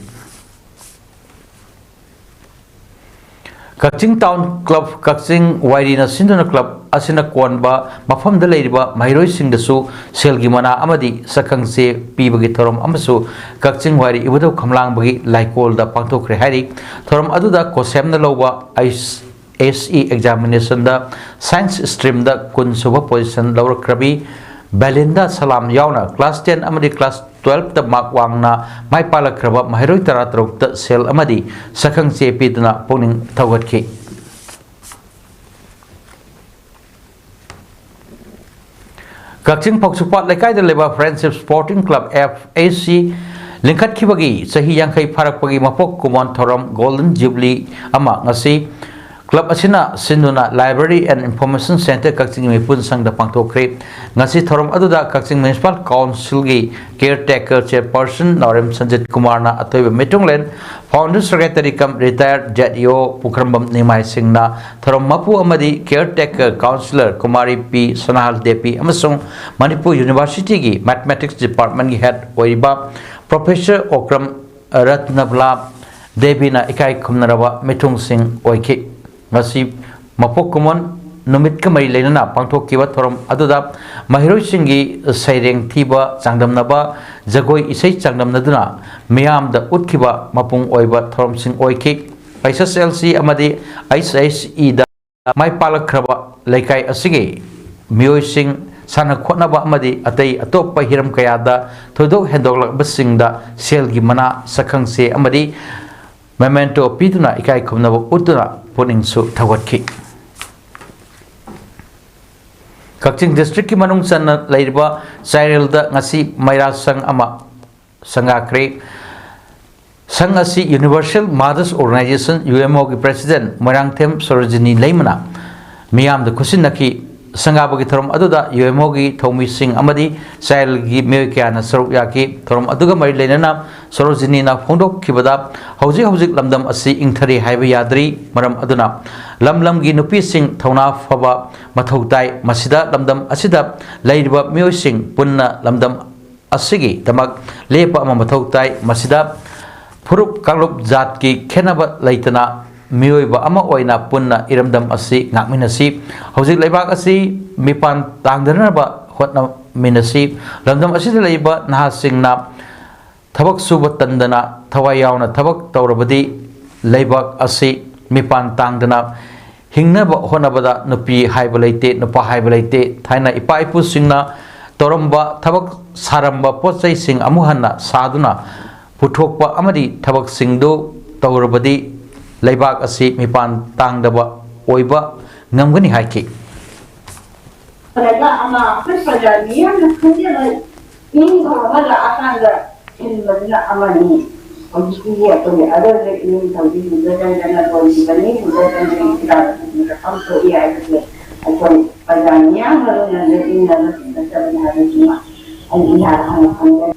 ꯀꯛꯆꯤꯡ ꯇꯥꯎꯟ ꯀ꯭ꯂꯕ ꯀꯛꯆꯤꯡ ꯋꯥꯏꯔꯤꯅ ꯁꯤꯟꯗꯨꯅ ꯀ꯭ꯂꯕ ꯑꯁꯤꯅ ꯀꯣꯟꯕ ꯃꯐꯝꯗ ꯂꯩꯔꯤꯕ ꯃꯍꯩꯔꯣꯏꯁꯤꯡꯗꯁꯨ ꯁꯦꯜꯒꯤ ꯃꯅꯥ ꯑꯃꯗꯤ ꯁꯛꯈꯪꯆꯦ ꯄꯤꯕꯒꯤ ꯊꯧꯔꯝ ꯑꯃꯁꯨ ꯀꯛꯆꯤꯡ ꯋꯥꯏꯔꯤ ꯏꯕꯨꯙꯧ ꯈꯝꯂꯥꯡꯕꯒꯤ ꯂꯥꯏꯀꯣꯜꯗ ꯄꯥꯡꯊꯣꯛꯈ꯭ꯔꯦ ꯍꯥꯏꯔꯤ꯫ ꯊꯧꯔꯝ ꯑꯗꯨꯗ ꯀꯣꯁꯦꯝꯅ ꯂꯧꯕ ꯑꯩꯁ ꯑꯦꯁ ꯏ ꯑꯦꯛꯖꯥꯃꯤꯅꯦꯁꯟꯗ ꯁꯥꯏꯟꯁ ꯁ꯭ꯇ꯭ꯔꯤꯝꯗ ꯀꯨꯟ ꯁꯨꯕ ꯄꯣꯖꯤꯁꯟ ꯂꯧꯔꯛꯈ꯭ꯔꯕꯤ ꯕꯦꯂꯤꯟꯗꯥ ꯁꯂꯥꯝ ꯌꯥꯎꯅ ꯀ꯭ꯂꯥꯁ ꯇꯦꯟ ꯑꯃꯗꯤ ꯀ꯭ꯂꯥꯁ ꯇꯨꯋꯦꯜꯐꯇ ꯃꯥꯔꯛ ꯋꯥꯡꯅ ꯃꯥꯏ ꯄꯥꯛꯂꯛꯈ꯭ꯔꯕ ꯃꯍꯩꯔꯣꯏ ꯇꯔꯥꯇꯔꯨꯛꯇ ꯁꯦꯜ ꯑꯃꯗꯤ ꯁꯛꯈꯪ ꯆꯦ ꯄꯤꯗꯨꯅ ꯄꯨꯛꯅꯤꯡ ꯊꯧꯒꯠꯈꯤ꯫ ꯀꯛꯆꯤꯡ ꯐꯧꯆꯨꯄꯥꯠ ꯂꯩꯀꯥꯏꯗ ꯂꯩꯕ friendship supporting club, F A ꯁꯤ, ꯂꯤꯡꯈꯠꯈꯤꯕꯒꯤ ꯆꯍꯤ ꯌꯥꯡꯈꯩ ꯐꯥꯔꯛꯄꯒꯤ ꯃꯄꯣꯛ ꯀꯨꯝꯑꯣꯟ ꯊꯧꯔꯝ, ꯒꯣꯜꯗꯟ ꯖꯨꯕꯤꯂꯤ, ꯑꯃ ꯉꯁꯤ ꯀ꯭ꯂꯕ ꯑꯁꯤꯅ ꯁꯤꯟꯗꯨꯅ ꯂꯥꯏꯕ꯭ꯔꯦꯔꯤ ꯑꯦꯟ ꯏꯟꯐꯣꯔꯃꯦꯁꯟ ꯁꯦꯟꯇꯔ ꯀꯛꯆꯤꯡꯒꯤ ꯃꯤꯄꯨꯟ ꯁꯪꯗ ꯄꯥꯡꯊꯣꯛꯈ꯭ꯔꯦ꯫ ꯉꯁꯤ ꯊꯧꯔꯝ ꯑꯗꯨꯗ ꯀꯛꯆꯤꯡ ꯃ꯭ꯌꯨꯅꯤꯁꯤꯄꯥꯜ ꯀꯥꯎꯟꯁꯤꯜꯒꯤ ꯀꯤꯌꯔ ꯇꯦꯀꯔ ꯆꯦꯌꯔꯄꯔꯁꯟ ꯅꯥꯎꯔꯦꯝ ꯁꯟꯖꯤꯠ ꯀꯨꯃꯥꯔꯅ ꯑꯊꯣꯏꯕ ꯃꯤꯊꯨꯡꯂꯦꯟ, ꯐꯥꯎꯟꯗꯔ ꯁꯦꯀ꯭ꯔꯦꯇꯔꯤ ꯀꯝ ꯔꯤꯇꯥꯌꯔ ꯖꯦꯠ ꯏ ꯑꯣ ꯄꯨꯈ꯭ꯔꯝꯕꯝ ꯅꯤꯡꯃꯥꯏ ꯁꯤꯡꯅ ꯊꯧꯔꯝ ꯃꯄꯨ ꯑꯃꯗꯤ ꯀꯤꯌꯔ ꯇꯦꯀꯔ ꯀꯥꯎꯟꯁꯤꯂꯔ ꯀꯨꯃꯥꯔꯤ ꯄꯤ ꯁꯅꯥꯍꯜ ꯗꯦꯕꯤ ꯑꯃꯁꯨꯡ ꯃꯅꯤꯄꯨꯔ ꯌꯨꯅꯤꯚꯔꯁꯤꯇꯤꯒꯤ ꯃꯦꯊꯃꯦꯇꯤꯛꯁ ꯗꯤꯄꯥꯔꯠꯃꯦꯟꯒꯤ ꯍꯦꯗ ꯑꯣꯏꯔꯤꯕ ꯄ꯭ꯔꯣꯐꯦꯁꯔ ꯑꯣꯀ꯭ꯔꯝ ꯔꯠꯅꯕꯂꯥ ꯗꯦꯕꯤꯅ ꯏꯀꯥꯏ ꯈꯨꯝꯅꯔꯕ ꯃꯤꯊꯨꯡꯁꯤꯡ ꯑꯣꯏꯈꯤ꯫ ꯉꯁꯤ ꯃꯄꯣꯛ ꯀꯨꯝꯑꯣꯟ ꯅꯨꯃꯤꯠꯀ ꯃꯔꯤ ꯂꯩꯅꯅ ꯄꯥꯡꯊꯣꯛꯈꯤꯕ ꯊꯧꯔꯝ ꯑꯗꯨꯗ ꯃꯍꯩꯔꯣꯏꯁꯤꯡꯒꯤ ꯁꯩꯔꯦꯡ ꯊꯤꯕ ꯆꯥꯡꯗꯝꯅꯕ, ꯖꯒꯣꯏ ꯏꯁꯩ ꯆꯥꯡꯗꯝꯅꯗꯨꯅ ꯃꯤꯌꯥꯝꯗ ꯎꯠꯈꯤꯕ ꯃꯄꯨꯡ ꯑꯣꯏꯕ ꯊꯧꯔꯝꯁꯤꯡ ꯑꯣꯏꯈꯤ꯫ ꯑꯩꯁ ꯑꯦꯁ ꯑꯦꯜ ꯁꯤ ꯑꯃꯗꯤ ꯑꯩꯁ ꯑꯩꯁ ꯏꯗ ꯃꯥꯏ ꯄꯥꯛꯂꯛꯈ꯭ꯔꯕ ꯂꯩꯀꯥꯏ ꯑꯁꯤꯒꯤ ꯃꯤꯑꯣꯏꯁꯤꯡ ꯁꯥꯟꯅ ꯈꯣꯠꯅꯕ ꯑꯃꯗꯤ ꯑꯇꯩ ꯑꯇꯣꯞꯄ ꯍꯤꯔꯝ ꯀꯌꯥꯗ ꯊꯣꯏꯗꯣꯛ ꯍꯦꯟꯗꯣꯛꯂꯛꯄꯁꯤꯡꯗ ꯁꯦꯜꯒꯤ ꯃꯅꯥ, ꯁꯛꯈꯪꯆꯦ ꯑꯃꯗꯤ memento ꯄꯤꯗꯨꯅ ꯏꯀꯥꯏ ꯈꯨꯝꯅꯕ ꯎꯠꯇꯨꯅ ꯄꯨꯛꯅꯤꯡꯁꯨ ꯊꯧꯒꯠꯈꯤ꯫ ꯀꯛꯆꯤꯡ district ꯀꯤ ꯃꯅꯨꯡ ꯆꯟꯅ ꯂꯩꯔꯤꯕ ꯆꯥꯏꯔꯦꯜꯗ ꯉꯁꯤ ꯃꯩꯔꯥ ꯁꯪ ꯑꯃ ꯁꯪꯒꯥꯈ꯭ꯔꯦ꯫ ꯁꯪ ꯑꯁꯤ Universal Mothers Organization, UMO ꯒꯤ president ꯃꯣꯏꯔꯥꯡꯊꯦꯝ ꯁꯣꯔꯣꯖꯤꯅꯤ ꯂꯩꯃꯅ ꯃꯤꯌꯥꯝꯗ ꯈꯨꯠꯁꯤꯟꯅꯈꯤ꯫ ꯁꯪꯒꯥꯕꯒꯤ ꯊꯧꯔꯝ ꯑꯗꯨꯗ UMO ꯒꯤ ꯊꯧꯃꯤꯁꯤꯡ ꯑꯃꯗꯤ ꯆꯥꯏꯔꯦꯜꯒꯤ ꯃꯤꯑꯣꯏ ꯀꯌꯥꯅ ꯁꯔꯨꯛ ꯌꯥꯈꯤ꯫ ꯊꯧꯔꯝ ꯑꯗꯨꯒ ꯃꯔꯤ ꯂꯩꯅꯅ ꯁꯣꯔꯣꯖꯤꯅꯤꯅ ꯐꯣꯡꯗꯣꯛꯈꯤꯕꯗ, ꯍꯧꯖꯤꯛ ꯍꯧꯖꯤꯛ ꯂꯝꯗꯝ ꯑꯁꯤ ꯏꯪꯊꯔꯦ ꯍꯥꯏꯕ ꯌꯥꯗ꯭ꯔꯤ꯫ ꯃꯔꯝ ꯑꯗꯨꯅ ꯂꯝ ꯂꯝꯒꯤ ꯅꯨꯄꯤꯁꯤꯡ ꯊꯧꯅꯥ ꯐꯕ ꯃꯊꯧ ꯇꯥꯏ꯫ ꯃꯁꯤꯗ ꯂꯝꯗꯝ ꯑꯁꯤꯗ ꯂꯩꯔꯤꯕ ꯃꯤꯑꯣꯏꯁꯤꯡ ꯄꯨꯟꯅ ꯂꯝꯗꯝ ꯑꯁꯤꯒꯤꯗꯃꯛ ꯂꯦꯞꯄ ꯑꯃ ꯃꯊꯧ ꯇꯥꯏ꯫ ꯃꯁꯤꯗ ꯐꯨꯔꯨꯞ, ꯀꯥꯡꯂꯨꯞ, ꯖꯥꯠꯀꯤ ꯈꯦꯠꯅꯕ ꯂꯩꯇꯅ ꯃꯤꯑꯣꯏꯕ ꯑꯃ ꯑꯣꯏꯅ ꯄꯨꯟꯅ ꯏꯔꯝꯗꯝ ꯑꯁꯤ ꯉꯥꯛꯃꯤꯟꯅꯁꯤ꯫ ꯍꯧꯖꯤꯛ ꯂꯩꯕꯥꯛ ꯑꯁꯤ ꯃꯤꯄꯥꯟ ꯇꯥꯡꯗꯅꯕ ꯍꯣꯠꯅꯃꯤꯟꯅꯁꯤ꯫ ꯂꯝꯗꯝ ꯑꯁꯤꯗ ꯂꯩꯕ ꯅꯍꯥꯁꯤꯡꯅ ꯊꯕꯛ ꯁꯨꯕ ꯇꯟꯗꯅ ꯊꯋꯥꯏ ꯌꯥꯎꯅ ꯊꯕꯛ ꯇꯧꯔꯕꯗꯤ ꯂꯩꯕꯥꯛ ꯑꯁꯤ ꯃꯤꯄꯥꯟ ꯇꯥꯡꯗꯅ ꯍꯤꯡꯅꯕ ꯍꯣꯠꯅꯕꯗ ꯅꯨꯄꯤ ꯍꯥꯏꯕ ꯂꯩꯇꯦ, ꯅꯨꯄꯥ ꯍꯥꯏꯕ ꯂꯩꯇꯦ꯫ ꯊꯥꯏꯅ ꯏꯄꯥ ꯏꯄꯨꯁꯤꯡꯅ ꯇꯧꯔꯝꯕ, ꯊꯕꯛ ꯁꯥꯔꯝꯕ ꯄꯣꯠ ꯆꯩꯁꯤꯡ ꯑꯃꯨꯛ ꯍꯟꯅ ꯁꯥꯗꯨꯅ ꯄꯨꯊꯣꯛꯄ ꯑꯃꯗꯤ ꯊꯕꯛꯁꯤꯡꯗꯨ ꯇꯧꯔꯕꯗꯤ ꯂꯩꯕꯥꯛ ꯑꯁꯤ ꯃꯤꯄꯥꯟ ꯇꯥꯡꯗꯕ ꯑꯣꯏꯕ ꯉꯝꯒꯅꯤ ꯍꯥꯏꯈꯤ꯫ ꯂꯩꯕꯥꯛ ꯑꯃ ꯑꯩꯈꯣꯏ ꯄ꯭ꯔꯖꯥ ꯃꯤꯌꯥꯝꯅ ꯈꯟꯖꯕ ꯏꯪꯈꯣꯜ ꯑꯃꯗ ꯑꯀꯥꯟꯗ ꯊꯤꯟꯕꯗꯨꯅ ꯑꯃꯅꯤ꯫ ꯍꯧꯖꯤꯛꯇꯤ ꯑꯩꯈꯣꯏꯒꯤ ꯑꯔꯣꯏꯕ ꯏꯅꯤꯡꯊꯧꯗꯤ ꯂꯨꯖꯗꯅ ꯂꯣꯟꯈꯤꯕꯅꯤ꯫ ꯂꯨꯖꯗꯅ ꯍꯤꯗꯥꯛ ꯄꯥꯡꯊꯣꯛꯏ ꯍꯥꯏꯕꯁꯦ ꯑꯩꯈꯣꯏ ꯄ꯭ꯔꯖꯥ ꯃꯤꯌꯥꯝ ꯃꯔꯨꯅ ꯂꯦꯞꯃꯤꯟꯅꯕ ꯆꯤꯡꯅꯗꯕꯅꯤ ꯍꯥꯏꯕꯁꯤꯃ ꯑꯩ ꯏꯍꯥꯟ ꯍꯥꯟꯅ ꯈꯪꯖꯩ꯫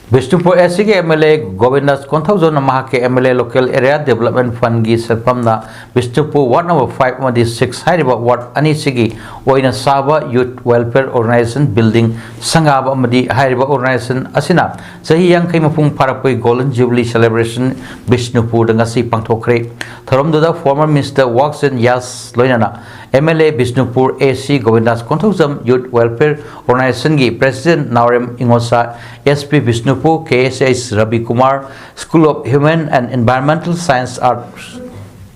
ꯕꯤꯁꯅꯨꯄꯨꯔ ꯑꯦꯁꯤꯒꯤ MLA ꯒꯣꯕꯤꯟꯗꯥꯁ ꯀꯣꯟꯊꯧꯖꯝꯅ ꯃꯍꯥꯛꯀꯤ MLA Local Area Development Fund ꯒꯤ ꯁꯦꯟꯐꯝꯅ ꯕꯤꯁꯅꯨꯄꯨꯔ ward number five ꯑꯃꯗꯤ six ꯍꯥꯏꯔꯤꯕ ward ꯑꯅꯤꯁꯤꯒꯤ ꯑꯣꯏꯅ ꯁꯥꯕ Youth Welfare Organization building ꯁꯪꯒꯥꯕ ꯑꯃꯗꯤ ꯍꯥꯏꯔꯤꯕ organization ꯑꯁꯤꯅ ꯆꯍꯤ ꯌꯥꯡꯈꯩ ꯃꯄꯨꯡ ꯐꯥꯔꯛꯄꯒꯤ Golden Jubilee celebration ꯕꯤꯁꯅꯨꯄꯨꯔꯗ ꯉꯁꯤ ꯄꯥꯡꯊꯣꯛꯈ꯭ꯔꯦ꯫ ꯊꯧꯔꯝꯗꯨꯗ former Minister Works and Yas ꯂꯣꯏꯅꯅ MLA Bishnupur AC ꯒꯣꯕꯤꯟꯗꯥꯁ Konthoujam, Youth Welfare Organization ꯒꯤ President Naorem ꯏꯉꯣꯁꯥ, SP Bishnupur, KSH Ravi Kumar, School of Human and Environmental Science Arts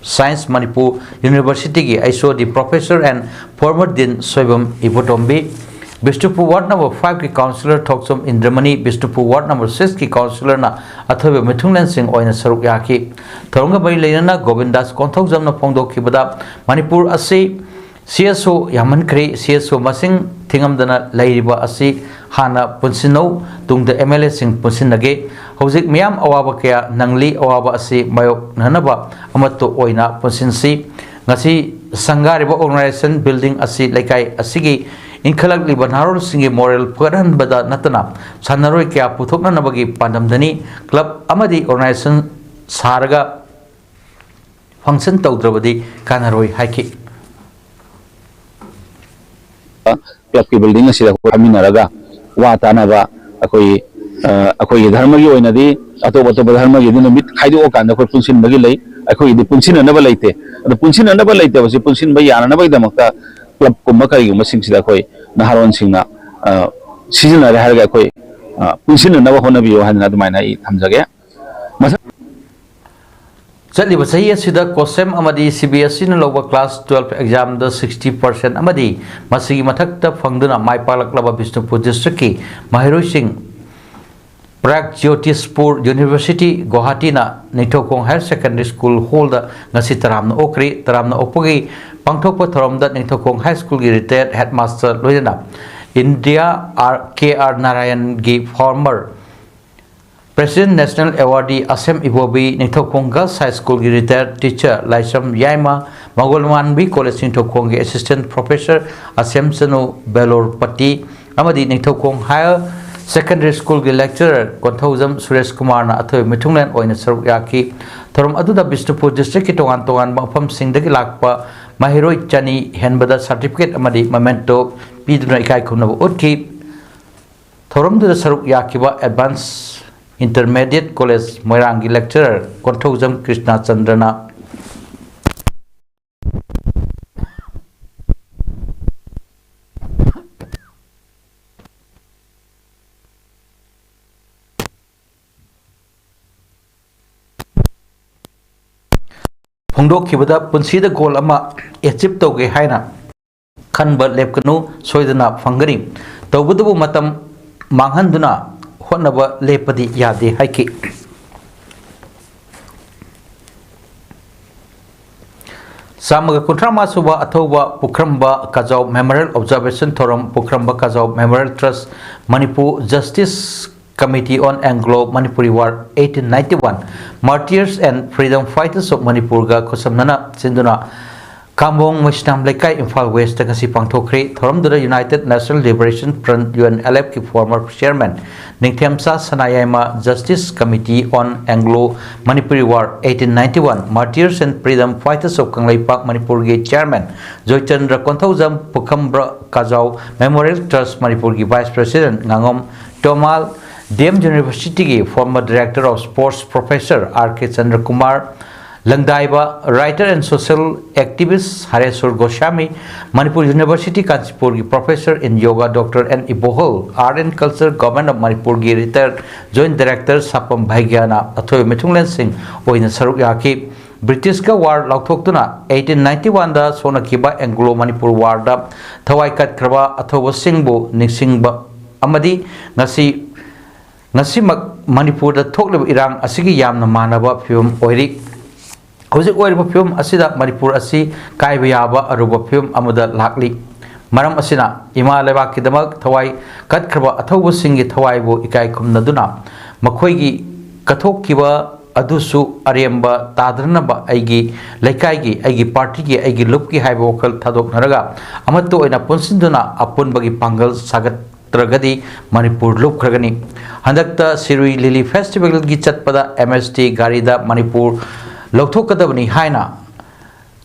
Science, Manipur University ꯒꯤ H O D Professor and former Dean Soibam Ibotombi, Bishnupur Ward number five ꯀꯤ Councillor ꯊꯣꯛꯆꯣꯝ ꯏꯟꯗ꯭ꯔꯃꯅꯤ, ꯕꯤꯁꯅꯨꯄꯨꯔ Ward number six ꯀꯤ Councillor ꯅ ꯑꯊꯣꯏꯕ ꯃꯤꯊꯨꯡꯂꯦꯟꯁꯤꯡ ꯑꯣꯏꯅ ꯁꯔꯨꯛ ꯌꯥꯈꯤ꯫ ꯊꯧꯔꯝꯒ ꯃꯔꯤ ꯂꯩꯅꯅ ꯒꯣꯕꯤꯟꯗꯥꯁ ꯀꯣꯟꯊꯧꯖꯝꯅ ꯐꯣꯡꯗꯣꯛꯈꯤꯕꯗ, ꯃꯅꯤꯄꯨꯔ ꯑꯁꯤ C S O ꯌꯥꯝꯃꯟꯈ꯭ꯔꯦ, C S O ꯃꯁꯤꯡ ꯊꯤꯉꯝꯗꯅ ꯂꯩꯔꯤꯕ ꯑꯁꯤ ꯍꯥꯟꯅ ꯄꯨꯟꯁꯤꯟꯅꯧ, ꯇꯨꯡꯗ M L A ꯁꯤꯡ ꯄꯨꯟꯁꯤꯟꯅꯒꯦ꯫ ꯍꯧꯖꯤꯛ ꯃꯤꯌꯥꯝ ꯑꯋꯥꯕ ꯀꯌꯥ ꯅꯪꯂꯤ, ꯑꯋꯥꯕ ꯑꯁꯤ ꯃꯥꯌꯣꯛꯅꯅꯕ ꯑꯃꯠꯇ ꯑꯣꯏꯅ ꯄꯨꯟꯁꯤꯟꯁꯤ꯫ ꯉꯁꯤ ꯁꯪꯒꯥꯔꯤꯕ organization building ꯑꯁꯤ ꯂꯩꯀꯥꯏ ꯑꯁꯤꯒꯤ ꯏꯟꯈꯠꯂꯛꯂꯤꯕ ꯅꯍꯥꯔꯣꯜꯁꯤꯡꯒꯤ moral ꯐꯒꯠꯍꯟꯕꯗ ꯅꯠꯇꯅ ꯁꯥꯟꯅꯔꯣꯏ ꯀꯌꯥ ꯄꯨꯊꯣꯛꯅꯅꯕꯒꯤ ꯄꯥꯟꯗꯝꯗꯅꯤ꯫ Club ꯑꯃꯗꯤ organization ꯁꯥꯔꯒ function ꯇꯧꯗ꯭ꯔꯕꯗꯤ ꯀꯥꯟꯅꯔꯣꯏ ꯍꯥꯏꯈꯤ꯫ Club ꯀꯤ building ꯑꯁꯤꯗ ꯑꯩꯈꯣꯏ ꯐꯝꯃꯤꯟꯅꯔꯒ ꯋꯥ ꯇꯥꯅꯕ, ꯑꯩꯈꯣꯏ, ꯑ, ꯑꯩꯈꯣꯏꯒꯤ ꯙꯔꯃꯒꯤ ꯑꯣꯏꯅꯗꯤ ꯑꯇꯣꯞ ꯑꯇꯣꯞꯄ ꯙꯔꯃꯒꯤꯗꯤ ꯅꯨꯃꯤꯠ ꯈꯥꯏꯗꯣꯛꯑꯀꯥꯟꯗ ꯑꯩꯈꯣꯏ ꯄꯨꯟꯁꯤꯟꯕꯒꯤ ꯂꯩ, ꯑꯩꯈꯣꯏꯒꯤꯗꯤ ꯄꯨꯟꯁꯤꯟꯅꯅꯕ ꯂꯩꯇꯦ꯫ ꯑꯗꯣ ꯄꯨꯟꯁꯤꯟꯅꯅꯕ ꯂꯩꯇꯕꯁꯤ ꯄꯨꯟꯁꯤꯟꯕ ꯌꯥꯅꯅꯕꯒꯤꯗꯃꯛꯇ club ꯀꯨꯝꯕ ꯀꯔꯤꯒꯨꯝꯕꯁꯤꯡꯁꯤꯗ ꯑꯩꯈꯣꯏ ꯅꯍꯥꯔꯣꯟꯁꯤꯡꯅ, ꯑ, ꯁꯤꯖꯤꯟꯅꯔꯦ ꯍꯥꯏꯔꯒ ꯑꯩꯈꯣꯏ, ꯑ, ꯄꯨꯟꯁꯤꯟꯅꯅꯕ ꯍꯣꯠꯅꯕꯤꯌꯨ ꯍꯥꯏꯗꯅ ꯑꯗꯨꯃꯥꯏꯅ ꯑꯩ ꯊꯝꯖꯒꯦ꯫ ꯃꯊꯪ ꯆꯠꯂꯤꯕ ꯆꯍꯤ ꯑꯁꯤꯗ COHSEM ꯑꯃꯗꯤ C B S E ꯅ ꯂꯧꯕ class twelve exam ꯗ sixty percent ꯑꯃꯗꯤ ꯃꯁꯤꯒꯤ ꯃꯊꯛꯇ ꯐꯪꯗꯨꯅ ꯃꯥꯏ ꯄꯥꯛꯂꯛꯂꯕ ꯕꯤꯁꯅꯨꯄꯨꯔ district ꯀꯤ ꯃꯍꯩꯔꯣꯏꯁꯤꯡ Pragyotispur University, Guwahati ꯅ Ningthoukhong Higher Secondary School Hall ꯗ ꯉꯁꯤ ꯇꯔꯥꯝꯅ ꯑꯣꯛꯈ꯭ꯔꯤ꯫ ꯇꯔꯥꯝꯅ ꯑꯣꯛꯄꯒꯤ ꯄꯥꯡꯊꯣꯛꯄ ꯊꯧꯔꯝꯗ ꯅꯤꯡꯊꯧꯈꯣꯡ High School ꯒꯤ retired headmaster ꯂꯣꯏꯅꯅ ꯏꯟꯗꯤꯌꯥ ꯑꯥꯔ, ꯀꯦ ꯑꯥꯔ ꯅꯥꯔꯥꯌꯟꯒꯤ former President, National Awardee Asem Ibobi, Ningthoukhong Girls High School ꯒꯤ retired teacher ꯂꯥꯏꯁ꯭ꯔꯝ ꯌꯥꯏꯃ, ꯃꯒꯣꯜꯋꯥꯟꯕꯤ College ꯅꯤꯡꯊꯧꯈꯣꯡꯒꯤ Assistant Professor ꯑꯁꯦꯝ ꯆꯅꯨ ꯕꯦꯂꯣꯔꯄꯇꯤ ꯑꯃꯗꯤ ꯅꯤꯡꯊꯧꯈꯣꯡ Higher Secondary School ꯒꯤ lecturer ꯀꯣꯟꯊꯧꯖꯝ ꯁꯨꯔꯦꯁ ꯀꯨꯃꯥꯔꯅ ꯑꯊꯣꯏꯕ ꯃꯤꯊꯨꯡꯂꯦꯟ ꯑꯣꯏꯅ ꯁꯔꯨꯛ ꯌꯥꯈꯤ꯫ ꯊꯧꯔꯝ ꯑꯗꯨꯗ ꯕꯤꯁꯅꯨꯄꯨꯔ district ꯀꯤ ꯇꯣꯉꯥꯟ ꯇꯣꯉꯥꯟꯕ ꯃꯐꯝꯁꯤꯡꯗꯒꯤ ꯂꯥꯛꯄ ꯃꯍꯩꯔꯣꯏ ꯆꯅꯤ ꯍꯦꯟꯕꯗ certificate ꯑꯃꯗꯤ memento ꯄꯤꯗꯨꯅ ꯏꯀꯥꯏ ꯈꯨꯝꯅꯕ ꯎꯠꯈꯤ꯫ ꯊꯧꯔꯝꯗꯨꯗ ꯁꯔꯨꯛ ꯌꯥꯈꯤꯕ Advance Intermediate College ꯃꯣꯏꯔꯥꯡꯒꯤ lecturer ꯀꯣꯟꯊꯧꯖꯝ ꯀ꯭ꯔꯤꯁꯅꯆꯟꯗ꯭ꯔꯅ ꯍꯣꯡꯗꯣꯛꯈꯤꯕꯗ ꯄꯨꯟꯁꯤꯗ ꯒꯣꯜ ꯑꯃ ꯑꯦꯆꯤꯞ ꯇꯧꯒꯦ ꯍꯥꯏꯅ ꯈꯟꯕ ꯂꯦꯞꯀꯅꯨ, ꯁꯣꯏꯗꯅ ꯐꯪꯒꯅꯤ꯫ ꯇꯧꯕꯇꯕꯨ ꯃꯇꯝ ꯃꯥꯡꯍꯟꯗꯨꯅ ꯍꯣꯠꯅꯕ ꯂꯦꯞꯄꯗꯤ ꯌꯥꯗꯦ ꯍꯥꯏꯈꯤ꯫ ꯆꯥꯝꯃꯒ ꯀꯨꯟꯊ꯭ꯔꯥ ꯃꯉꯥ ꯁꯨꯕ ꯑꯊꯧꯕ ꯄꯨꯈ꯭ꯔꯝꯕ ꯀꯖꯥꯎ Memorial Observation ꯊꯧꯔꯝ, ꯄꯨꯈ꯭ꯔꯝꯕ ꯀꯖꯥꯎ Memorial Trust, Manipur Justice Committee on Anglo Manipuri War eighteen ninety-one, Martyrs and Freedom Fighters of Manipurꯒ ꯈꯨꯠꯁꯝꯅꯅ ꯁꯤꯟꯗꯨꯅ ꯀꯥꯝꯕꯣꯡ ꯃꯩꯁꯅꯥꯝ ꯂꯩꯀꯥꯏ, ꯏꯝꯐꯥꯜ Westꯇ ꯉꯁꯤ ꯄꯥꯡꯊꯣꯛꯈ꯭ꯔꯦ꯫ ꯊꯧꯔꯝꯗꯨꯗ United National Liberation Front, UNLFꯀꯤ former chairman ꯅꯤꯡꯊꯦꯝꯆꯥ Sanayaima, Justice Committee on Anglo Manipuri War eighteen ninety-one, Martyrs and Freedom Fighters of Kangleipak ꯃꯅꯤꯄꯨꯔꯒꯤ chairman Joichandra Konthoujam, Pukhambra Kajao Memorial Trust ꯃꯅꯤꯄꯨꯔꯒꯤ vice president ꯉꯥꯉꯣꯝ ꯇꯣꯃꯥꯜ, ꯗꯤ ꯑꯦꯝ Universityꯒꯤ former director of sports professor R K Chandrakumar, ꯂꯪꯗꯥꯏꯕ, writer and social activist Hareswar Goswami, Manipur University ꯀꯥꯟꯆꯤꯄꯨꯔꯒꯤ professor in yoga doctor N Ibohal, Art and Culture, Government of ꯃꯅꯤꯄꯨꯔꯒꯤ retired joint director ꯁꯥꯄꯝ ꯚꯥꯏꯒ꯭ꯌꯥꯅ ꯑꯊꯣꯏꯕ ꯃꯤꯊꯨꯡꯂꯦꯟꯁꯤꯡ ꯑꯣꯏꯅ ꯁꯔꯨꯛ ꯌꯥꯈꯤ꯫ ꯕ꯭ꯔꯤꯇꯤꯁꯀ war ꯂꯥꯎꯊꯣꯛꯇꯨꯅ eighteen ninety-oneꯗ ꯁꯣꯛꯅꯈꯤꯕ Anglo Manipur warꯗ ꯊꯋꯥꯏ ꯀꯠꯈ꯭ꯔꯕ ꯑꯊꯧꯕꯁꯤꯡꯕꯨ ꯅꯤꯡꯁꯤꯡꯕ ꯑꯃꯗꯤ ꯉꯁꯤ, ꯉꯁꯤꯃꯛ ꯃꯅꯤꯄꯨꯔꯗ ꯊꯣꯛꯂꯤꯕ ꯏꯔꯥꯡ ꯑꯁꯤꯒꯤ ꯌꯥꯝꯅ ꯃꯥꯟꯅꯕ ꯐꯤꯕꯝ ꯑꯣꯏꯔꯤ꯫ ꯍꯧꯖꯤꯛ ꯑꯣꯏꯔꯤꯕ ꯐꯤꯕꯝ ꯑꯁꯤꯗ ꯃꯅꯤꯄꯨꯔ ꯑꯁꯤ ꯀꯥꯏꯕ ꯌꯥꯕ ꯑꯔꯨꯕ ꯐꯤꯕꯝ ꯑꯃꯗ ꯂꯥꯛꯂꯤ꯫ ꯃꯔꯝ ꯑꯁꯤꯅ, ꯏꯃꯥ ꯂꯩꯕꯥꯛꯀꯤꯗꯃꯛ ꯊꯋꯥꯏ ꯀꯠꯈ꯭ꯔꯕ ꯑꯊꯧꯕꯁꯤꯡꯒꯤ ꯊꯋꯥꯏꯕꯨ ꯏꯀꯥꯏ ꯈꯨꯝꯅꯗꯨꯅ, ꯃꯈꯣꯏꯒꯤ ꯀꯠꯊꯣꯛꯈꯤꯕ ꯑꯗꯨꯁꯨ ꯑꯔꯦꯝꯕ ꯇꯥꯗꯅꯕ ꯑꯩꯒꯤ ꯂꯩꯀꯥꯏꯒꯤ, ꯑꯩꯒꯤ ꯄꯥꯔꯇꯤꯒꯤ, ꯑꯩꯒꯤ ꯂꯨꯞꯀꯤ ꯍꯥꯏꯕ ꯋꯥꯈꯜ ꯊꯥꯗꯣꯛꯅꯔꯒ, ꯑꯃꯠꯇ ꯑꯣꯏꯅ ꯄꯨꯟꯁꯤꯟꯗꯨꯅ ꯑꯄꯨꯟꯕꯒꯤ ꯄꯥꯡꯒꯜ ꯁꯥꯒꯠ ꯅꯠꯇ꯭ꯔꯒꯗꯤ ꯃꯅꯤꯄꯨꯔ ꯂꯨꯞꯈ꯭ꯔꯒꯅꯤ꯫ ꯍꯟꯗꯛꯇ ꯁꯤꯔꯨꯏ ꯂꯤꯂꯤ ꯐꯦꯁꯇꯤꯚꯦꯜꯒꯤ ꯆꯠꯄꯗ ꯑꯦꯝ ꯑꯦꯁ ꯇꯤ ꯒꯥꯔꯤꯗ ꯃꯅꯤꯄꯨꯔ ꯂꯧꯊꯣꯛꯀꯗꯕꯅꯤ ꯍꯥꯏꯅ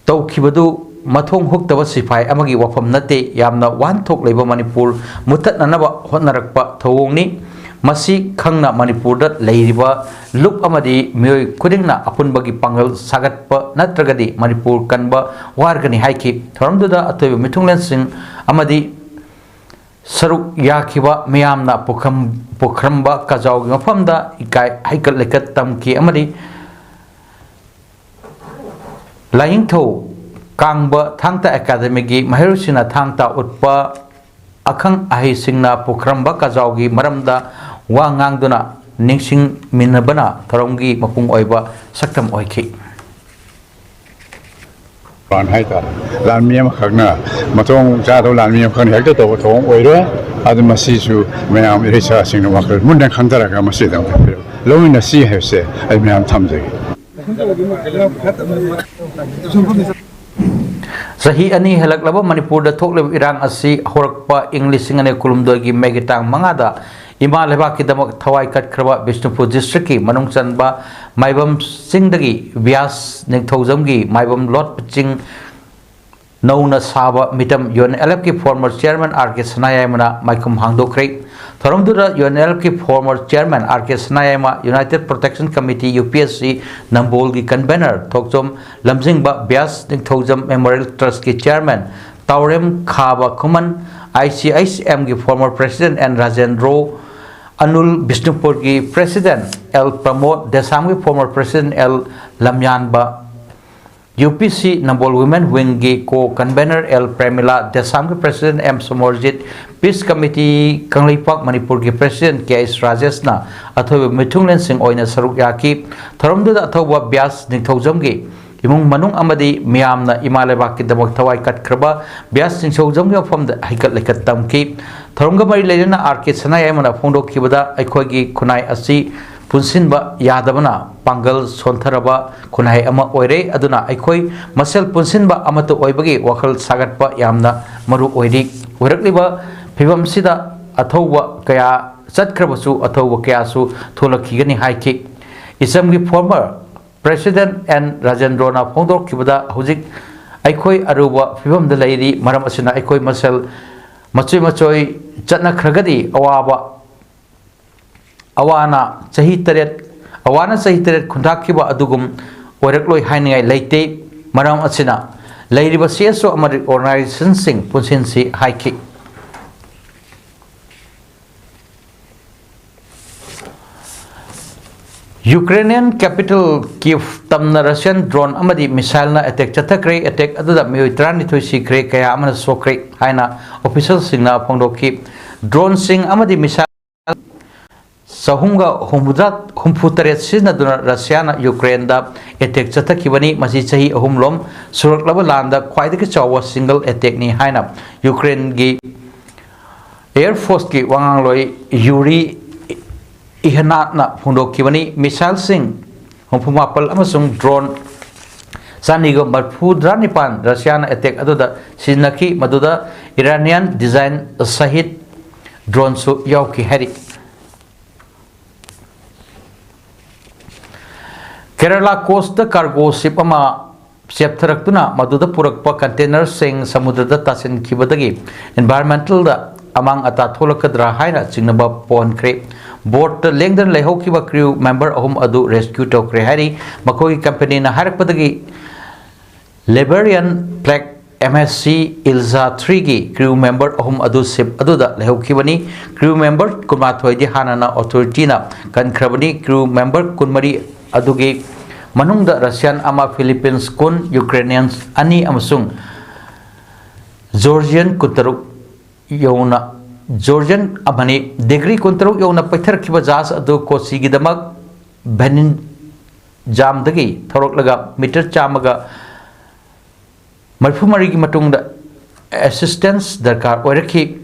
ꯇꯧꯈꯤꯕꯗꯨ ꯃꯊꯣꯡ ꯍꯨꯛꯇꯕ ꯁꯤꯐꯥꯏ ꯑꯃꯒꯤ ꯋꯥꯐꯝ ꯅꯠꯇꯦ, ꯌꯥꯝꯅ ꯋꯥꯍꯟꯊꯣꯛ ꯂꯩꯕ ꯃꯅꯤꯄꯨꯔ ꯃꯨꯠꯊꯠꯅꯅꯕ ꯍꯣꯠꯅꯔꯛꯄ ꯊꯧꯑꯣꯡꯅꯤ꯫ ꯃꯁꯤ ꯈꯪꯅ ꯃꯅꯤꯄꯨꯔꯗ ꯂꯩꯔꯤꯕ ꯂꯨꯞ ꯑꯃꯗꯤ ꯃꯤꯑꯣꯏ ꯈꯨꯗꯤꯡꯅ ꯑꯄꯨꯟꯕꯒꯤ ꯄꯥꯡꯒꯜ ꯁꯥꯒꯠꯄ ꯅꯠꯇ꯭ꯔꯒꯗꯤ ꯃꯅꯤꯄꯨꯔ ꯀꯟꯕ ꯋꯥꯔꯒꯅꯤ ꯍꯥꯏꯈꯤ꯫ ꯊꯧꯔꯝꯗꯨꯗ ꯑꯇꯣꯏꯕ ꯃꯤꯊꯨꯡꯂꯦꯟꯁꯤꯡ ꯑꯃꯗꯤ ꯁꯔꯨꯛ ꯌꯥꯈꯤꯕ ꯃꯤꯌꯥꯝꯅ ꯄꯨꯈꯝ-, ꯄꯨꯈ꯭ꯔꯝꯕ ꯀꯖꯥꯎꯒꯤ ꯃꯐꯝꯗ ꯏꯀꯥꯏ ꯍꯩꯀꯠ ꯂꯩꯀꯠ ꯇꯝꯈꯤ ꯑꯃꯗꯤ ꯂꯥꯏꯅꯤꯡꯊꯧ ꯀꯥꯡꯕ ꯊꯥꯡ ꯇꯥ ꯑꯦꯀꯥꯗꯃꯤꯒꯤ ꯃꯍꯩꯔꯣꯏꯁꯤꯡꯅ ꯊꯥꯡ ꯇꯥ ꯎꯠꯄ ꯑꯈꯪ ꯑꯍꯩꯁꯤꯡꯅ ꯄꯨꯈ꯭ꯔꯝꯕ ꯀꯥꯖꯥꯎꯒꯤ ꯃꯔꯝꯗ ꯋꯥ ꯉꯥꯡꯗꯨꯅ ꯅꯤꯡꯁꯤꯡꯃꯤꯟꯅꯕꯅ ꯊꯧꯔꯝꯒꯤ ꯃꯄꯨꯡ ꯑꯣꯏꯕ ꯁꯛꯇꯝ ꯑꯣꯏꯈꯤ꯫ ꯄꯥꯟ ꯍꯥꯏꯇꯥꯔꯦ꯫ ꯂꯥꯟꯃꯤ ꯑꯃꯈꯛꯅ, ꯃꯊꯣꯡ ꯆꯥꯗꯕ ꯂꯥꯟꯃꯤ ꯑꯃꯈꯛꯅ ꯍꯦꯛꯇ ꯇꯧꯕ ꯊꯧꯑꯣꯡ ꯑꯣꯏꯔꯣꯏ꯫ ꯑꯗꯨ ꯃꯁꯤꯁꯨ ꯃꯌꯥꯝ ꯏꯔꯩꯆꯥꯁꯤꯡꯅ ꯋꯥꯈꯜ ꯃꯨꯟꯅ ꯈꯟꯊꯔꯒ ꯃꯁꯤꯗ ꯑꯃꯨꯛ ꯂꯧꯃꯤꯟꯅꯁꯤ ꯍꯥꯏꯕꯁꯦ ꯑꯩ ꯃꯌꯥꯝ ꯊꯝꯖꯒꯦ꯫ ꯆꯍꯤ ꯑꯅꯤ ꯍꯦꯜꯂꯛꯂꯕ ꯃꯅꯤꯄꯨꯔꯗ ꯊꯣꯛꯂꯤꯕ ꯏꯔꯥꯡ ꯑꯁꯤ ꯍꯧꯔꯛꯄ ꯏꯪ ꯂꯤꯁꯤꯡ ꯑꯅꯤ ꯀꯨꯟꯍꯨꯝꯗꯣꯏꯒꯤ ꯃꯦꯒꯤ ꯇꯥꯡ ꯃꯉꯥꯗ ꯏꯃꯥ ꯂꯩꯕꯥꯛꯀꯤꯗꯃꯛ ꯊꯋꯥꯏ ꯀꯠꯈ꯭ꯔꯕ ꯕꯤꯁꯅꯨꯄꯨꯔ ꯗꯤꯁꯇ꯭ꯔꯤꯛꯀꯤ ꯃꯅꯨꯡ ꯆꯟꯕ ꯃꯥꯏꯕꯝ ꯆꯤꯡꯗꯒꯤ ꯕ꯭ꯌꯥꯁ ꯅꯤꯡꯊꯧꯖꯝꯒꯤ ꯃꯥꯏꯕꯝ ꯂꯣꯠꯄ ꯆꯤꯡ ꯅꯧꯅ ꯁꯥꯕ ꯃꯤꯇꯝ ꯌꯨ ꯑꯦꯟ ꯑꯦꯜ ꯑꯦꯐꯀꯤ former chairman ꯑꯥꯔ ꯀꯦ ꯁꯅꯥꯌꯥꯏꯃꯅ ꯃꯥꯏꯈꯨꯝ ꯍꯥꯡꯗꯣꯛꯈ꯭ꯔꯦ꯫ ꯊꯧꯔꯝꯗꯨꯗ ꯌꯨ ꯑꯦꯟ ꯑꯦꯜ ꯑꯦꯐꯀꯤ former chairman R K Sanayaima, United Protection Committee, U P S C ꯅꯝꯕꯣꯜꯒꯤ convener ꯊꯣꯛꯆꯣꯝ ꯂꯝꯖꯤꯡꯕ, ꯕ꯭ꯌꯥꯁ ꯅꯤꯡꯊꯧꯖꯝ Memorial Trustꯀꯤ chairman ꯇꯥꯎꯔꯦꯝ ꯈꯥꯕ ꯈꯨꯃꯟ, ꯑꯥꯏ ꯁꯤ ꯑꯩꯆ ꯑꯦꯝꯒꯤ former president ꯑꯦꯟ ꯔꯥꯖꯦꯟꯗ꯭ꯔꯣ, ꯑꯅꯨꯜ ꯕꯤꯁꯅꯨꯄꯨꯔꯒꯤ president ꯑꯦꯜ ꯄ꯭ꯔꯃꯣꯗ, ꯗꯦꯁꯥꯝꯒꯤ former president L Lamyanba, U P C Nambol women wingꯒꯤ co-convener ꯑꯦꯜ ꯄ꯭ꯔꯦꯃꯤꯂꯥ, ꯗꯦꯁꯥꯝꯒꯤ president M Somorjit, Peace Committee Kangleipak ꯃꯅꯤꯄꯨꯔꯒꯤ president ꯀꯦ ꯑꯩꯆ ꯔꯥꯖꯦꯁꯅ ꯑꯊꯣꯏꯕ ꯃꯤꯊꯨꯡꯂꯦꯟꯁꯤꯡ ꯑꯣꯏꯅ ꯁꯔꯨꯛ ꯌꯥꯈꯤ꯫ ꯊꯧꯔꯝꯗꯨꯗ ꯑꯊꯧꯕ ꯕ꯭ꯌꯥꯁ ꯅꯤꯡꯊꯧꯖꯝꯒꯤ ꯏꯃꯨꯡ ꯃꯅꯨꯡ ꯑꯃꯗꯤ ꯃꯤꯌꯥꯝꯅ ꯏꯃꯥ ꯂꯩꯕꯥꯛꯀꯤꯗꯃꯛ ꯊꯋꯥꯏ ꯀꯠꯈ꯭ꯔꯕ ꯕ꯭ꯌꯥꯁ ꯅꯤꯡꯊꯧꯖꯝꯒꯤ ꯃꯐꯝꯗ ꯍꯩꯀꯠ ꯂꯩꯀꯠ ꯇꯝꯈꯤ꯫ ꯊꯧꯔꯝꯒ ꯃꯔꯤ ꯂꯩꯅꯅ ꯑꯥꯔ ꯀꯦ ꯁꯅꯥꯌꯥꯏꯃꯅ ꯐꯣꯡꯗꯣꯛꯈꯤꯕꯗ, ꯑꯩꯈꯣꯏꯒꯤ ꯈꯨꯟꯅꯥꯏ ꯑꯁꯤ ꯄꯨꯟꯁꯤꯟꯕ ꯌꯥꯗꯕꯅ ꯄꯥꯡꯒꯜ ꯁꯣꯟꯊꯔꯕ ꯈꯨꯟꯅꯥꯏ ꯑꯃ ꯑꯣꯏꯔꯦ꯫ ꯑꯗꯨꯅ ꯑꯩꯈꯣꯏ ꯃꯁꯦꯜ ꯄꯨꯟꯁꯤꯟꯕ ꯑꯃꯠꯇ ꯑꯣꯏꯕꯒꯤ ꯋꯥꯈꯜ ꯁꯥꯒꯠꯄ ꯌꯥꯝꯅ ꯃꯔꯨ ꯑꯣꯏꯔꯤ꯫ ꯑꯣꯏꯔꯛꯂꯤꯕ ꯐꯤꯕꯝꯁꯤꯗ ꯑꯊꯧꯕ ꯀꯌꯥ ꯆꯠꯈ꯭ꯔꯕꯁꯨ, ꯑꯊꯧꯕ ꯀꯌꯥꯁꯨ ꯊꯣꯛꯂꯛꯈꯤꯒꯅꯤ ꯍꯥꯏꯈꯤ꯫ ꯏꯆꯝꯒꯤ former president ꯑꯦꯟ ꯔꯥꯖꯦꯟꯗ꯭ꯔꯣꯅ ꯐꯣꯡꯗꯣꯔꯛꯈꯤꯕꯗ, ꯍꯧꯖꯤꯛ ꯑꯩꯈꯣꯏ ꯑꯔꯨꯕ ꯐꯤꯕꯝꯗ ꯂꯩꯔꯤ꯫ ꯃꯔꯝ ꯑꯁꯤꯅ ꯑꯩꯈꯣꯏ ꯃꯁꯦꯜ ꯃꯆꯣꯏ ꯃꯆꯣꯏ ꯆꯠꯅꯈ꯭ꯔꯒꯗꯤ ꯑꯋꯥꯕ, ꯑꯋꯥꯅ ꯆꯍꯤ ꯇꯔꯦꯠ, ꯑꯋꯥꯅ ꯆꯍꯤ ꯇꯔꯦꯠ ꯈꯨꯟꯗꯥꯈꯤꯕ ꯑꯗꯨꯒꯨꯝ ꯑꯣꯏꯔꯛꯂꯣꯏ ꯍꯥꯏꯅꯤꯡꯉꯥꯏ ꯂꯩꯇꯦ꯫ ꯃꯔꯝ ꯑꯁꯤꯅ ꯂꯩꯔꯤꯕ ꯁꯤ ꯑꯦꯁ ꯑꯣ ꯑꯃꯗꯤ organizationꯁꯤꯡ ꯄꯨꯟꯁꯤꯟꯁꯤ ꯍꯥꯏꯈꯤ꯫ Ukrainian capital Kyiv ꯇꯝꯅ Russian drone ꯑꯃꯗꯤ missile ꯅ attack ꯆꯠꯊꯈ꯭ꯔꯦ꯫ Attack ꯑꯗꯨꯗ ꯃꯤꯑꯣꯏ ꯇꯔꯥꯅꯤꯊꯣꯏ ꯁꯤꯈ꯭ꯔꯦ, ꯀꯌꯥ ꯑꯃꯅ ꯁꯣꯛꯈ꯭ꯔꯦ ꯍꯥꯏꯅ official ꯁꯤꯡꯅ ꯐꯣꯡꯗꯣꯛꯈꯤ꯫ Drone ꯁꯤꯡ ꯑꯃꯗꯤ missile ꯆꯍꯨꯝꯒ ꯍꯨꯝꯐꯨꯇꯔꯦꯠ ꯁꯤꯖꯤꯟꯅꯗꯨꯅ Russia ꯅ Ukraine ꯗ attack ꯆꯠꯊꯈꯤꯕꯅꯤ꯫ ꯃꯁꯤ ꯆꯍꯤ ꯑꯍꯨꯝꯂꯣꯝ ꯁꯨꯔꯛꯂꯕ ꯂꯥꯟꯗ ꯈ꯭ꯋꯥꯏꯗꯒꯤ ꯆꯥꯎꯕ single attack ꯅꯤ ꯍꯥꯏꯅ Ukraine ꯒꯤ Air Force ꯀꯤ ꯋꯥꯉꯥꯡꯂꯣꯏ Yuri Ihnatꯅ ꯐꯣꯡꯗꯣꯛꯈꯤꯕꯅꯤ꯫ Missile ꯁꯤꯡ ꯍꯨꯝꯐꯨ ꯃꯥꯄꯜ ꯑꯃꯁꯨꯡ drone ꯆꯅꯤꯒ ꯃꯔꯤꯐꯨꯇꯔꯥꯅꯤꯄꯥꯜ Russia ꯅ attack ꯑꯗꯨꯗ ꯁꯤꯖꯤꯟꯅꯈꯤ, ꯃꯗꯨꯗ Iranian design Shahed drone ꯁꯨ ꯌꯥꯎꯈꯤ ꯍꯥꯏꯔꯤ꯫ ꯀꯦꯔꯂꯥ coast ꯇ cargo ship ꯑꯃ ꯆꯦꯞꯊꯔꯛꯇꯨꯅ ꯃꯗꯨꯗ ꯄꯨꯔꯛꯄ container ꯁꯤꯡ ꯁꯃꯨꯗ꯭ꯔꯗ ꯇꯥꯁꯤꯟꯈꯤꯕꯗꯒꯤ environmental ꯗ ꯑꯃꯥꯡ ꯑꯇꯥ ꯊꯣꯛꯂꯛꯀꯗ꯭ꯔꯥ ꯍꯥꯏꯅ ꯆꯤꯡꯅꯕ ꯄꯣꯛꯍꯟꯈ꯭ꯔꯦ꯫ Boat ꯇ ꯂꯦꯡꯗꯅ ꯂꯩꯍꯧꯈꯤꯕ crew member ꯑꯍꯨꯝ ꯑꯗꯨ rescue ꯇꯧꯈ꯭ꯔꯦ ꯍꯥꯏꯔꯤ꯫ ꯃꯈꯣꯏꯒꯤ company ꯅ ꯍꯥꯏꯔꯛꯄꯗꯒꯤ, Liberian flag M S C Ilza three ꯒꯤ crew member ꯑꯍꯨꯝ ꯑꯗꯨ ship ꯑꯗꯨꯗ ꯂꯩꯍꯧꯈꯤꯕꯅꯤ꯫ Crew member ꯀꯨꯟꯃꯥꯊꯣꯏꯗꯤ ꯍꯥꯟꯅꯅ authority ꯅ ꯀꯟꯈ꯭ꯔꯕꯅꯤ꯫ Crew member ꯀꯨꯟꯃꯔꯤ ꯑꯗꯨꯒꯤ ꯃꯅꯨꯡꯗ Russian ꯑꯃ, Philippines ꯀꯨꯟ, Ukrainians ꯑꯅꯤ ꯑꯃꯁꯨꯡ Georgian ꯀꯨꯟꯇꯔꯨꯛ ꯌꯧꯅ, Georgian ꯑꯃꯅꯤ꯫ Degree ꯀꯨꯟꯇꯔꯨꯛ ꯌꯧꯅ ꯄꯩꯊꯔꯛꯈꯤꯕ ꯖꯍꯥꯖ ꯑꯗꯨ ꯀꯣꯆꯤꯒꯤꯗꯃꯛ ꯚꯦꯅꯤꯟꯖꯥꯝꯗꯒꯤ ꯊꯧꯔꯛꯂꯒ meter ꯆꯥꯝꯃꯒ ꯃꯔꯤꯐꯨꯃꯔꯤꯒꯤ ꯃꯇꯨꯡꯗ assistance ꯗꯔꯀꯥꯔ ꯑꯣꯏꯔꯛꯈꯤ꯫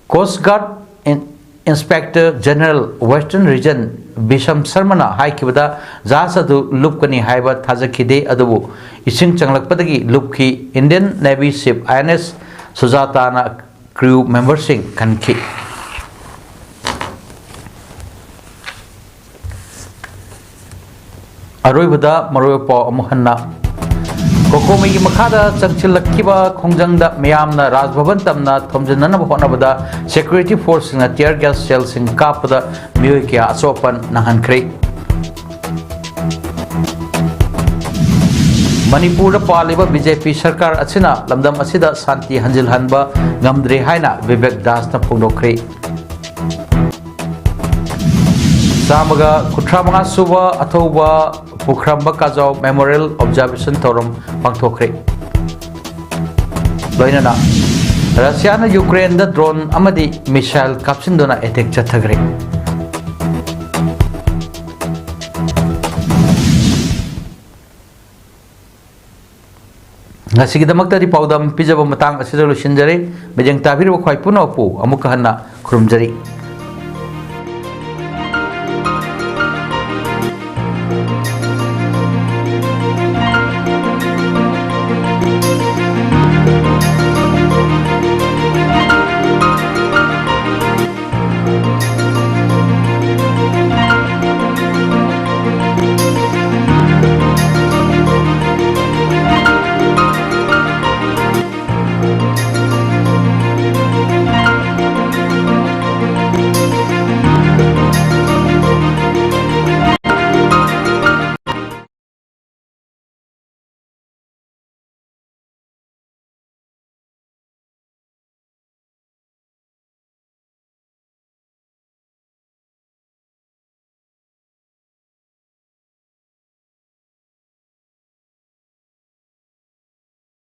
Coast Guard in-, Inspector General Western Region ꯕꯤꯁꯝ ꯁꯔꯃꯅ ꯍꯥꯏꯈꯤꯕꯗ, ꯖꯍꯥꯖ ꯑꯗꯨ ꯂꯨꯞꯀꯅꯤ ꯍꯥꯏꯕ ꯊꯥꯖꯈꯤꯗꯦ, ꯑꯗꯨꯕꯨ ꯏꯁꯤꯡ ꯆꯪꯂꯛꯄꯗꯒꯤ ꯂꯨꯞꯈꯤ꯫ Indian Navy ship I N S Sujata ꯅ crew member ꯁꯤꯡ ꯀꯟꯈꯤ꯫ ꯑꯔꯣꯏꯕꯗ ꯃꯔꯨꯑꯣꯏꯕ ꯄꯥꯎ ꯑꯃꯨꯛ ꯍꯟꯅ꯫ ꯀꯣꯀꯣꯃꯤꯒꯤ ꯃꯈꯥꯗ ꯆꯪꯁꯤꯜꯂꯛꯈꯤꯕ ꯈꯣꯡꯖꯪꯗ ꯃꯤꯌꯥꯝꯅ ꯔꯥꯖ ꯚꯕꯟ ꯇꯝꯅ ꯊꯣꯝꯖꯤꯟꯅꯅꯕ ꯍꯣꯠꯅꯕꯗ security force ꯁꯤꯡꯅ tear gas shell ꯁꯤꯡ ꯀꯥꯞꯄꯗ ꯃꯤꯑꯣꯏ ꯀꯌꯥ ꯑꯁꯣꯛ ꯑꯄꯟ ꯅꯪꯍꯟꯈ꯭ꯔꯦ꯫ ꯃꯅꯤꯄꯨꯔꯗ ꯄꯥꯜꯂꯤꯕ B J P ꯁꯔꯀꯥꯔ ꯑꯁꯤꯅ ꯂꯝꯗꯝ ꯑꯁꯤꯗ ꯁꯥꯟꯇꯤ ꯍꯟꯖꯤꯜꯍꯟꯕ ꯉꯝꯗ꯭ꯔꯦ ꯍꯥꯏꯅ ꯕꯤꯕꯦꯛ ꯗꯥꯁꯅ ꯐꯣꯡꯗꯣꯛꯈ꯭ꯔꯦ꯫ ꯆꯥꯝꯃꯒ ꯀꯨꯟꯊ꯭ꯔꯥ ꯃꯉꯥ ꯁꯨꯕ ꯑꯊꯧꯕ ꯄꯨꯈ꯭ꯔꯝꯕ ꯀꯥꯖꯥꯎ ꯃꯦꯃꯣꯔꯤꯌꯦꯜ ꯑꯣꯕꯖꯥꯔꯕꯦꯁꯟ ꯊꯧꯔꯝ ꯄꯥꯡꯊꯣꯛꯈ꯭ꯔꯦ꯫ ꯂꯣꯏꯅꯅ ꯔꯁꯤꯌꯥꯅ ꯌꯨꯀ꯭ꯔꯦꯟꯗ ꯗ꯭ꯔꯣꯟ ꯑꯃꯗꯤ ꯃꯤꯁꯥꯏꯜ ꯀꯥꯞꯁꯤꯟꯗꯨꯅ ꯑꯦꯇꯦꯛ ꯆꯠꯊꯈ꯭ꯔꯦ꯫ ꯉꯁꯤꯒꯤꯗꯃꯛꯇꯗꯤ ꯄꯥꯎꯗꯝ ꯄꯤꯖꯕ ꯃꯇꯥꯡ ꯑꯁꯤꯗ ꯂꯣꯏꯁꯤꯟꯖꯔꯦ꯫ ꯃꯤꯠꯌꯦꯡ ꯇꯥꯕꯤꯔꯤꯕ ꯈ꯭ꯋꯥꯏ ꯄꯨꯝꯅꯃꯛꯄꯨ ꯑꯃꯨꯛꯀ ꯍꯟꯅ ꯈꯨꯔꯨꯝꯖꯔꯤ꯫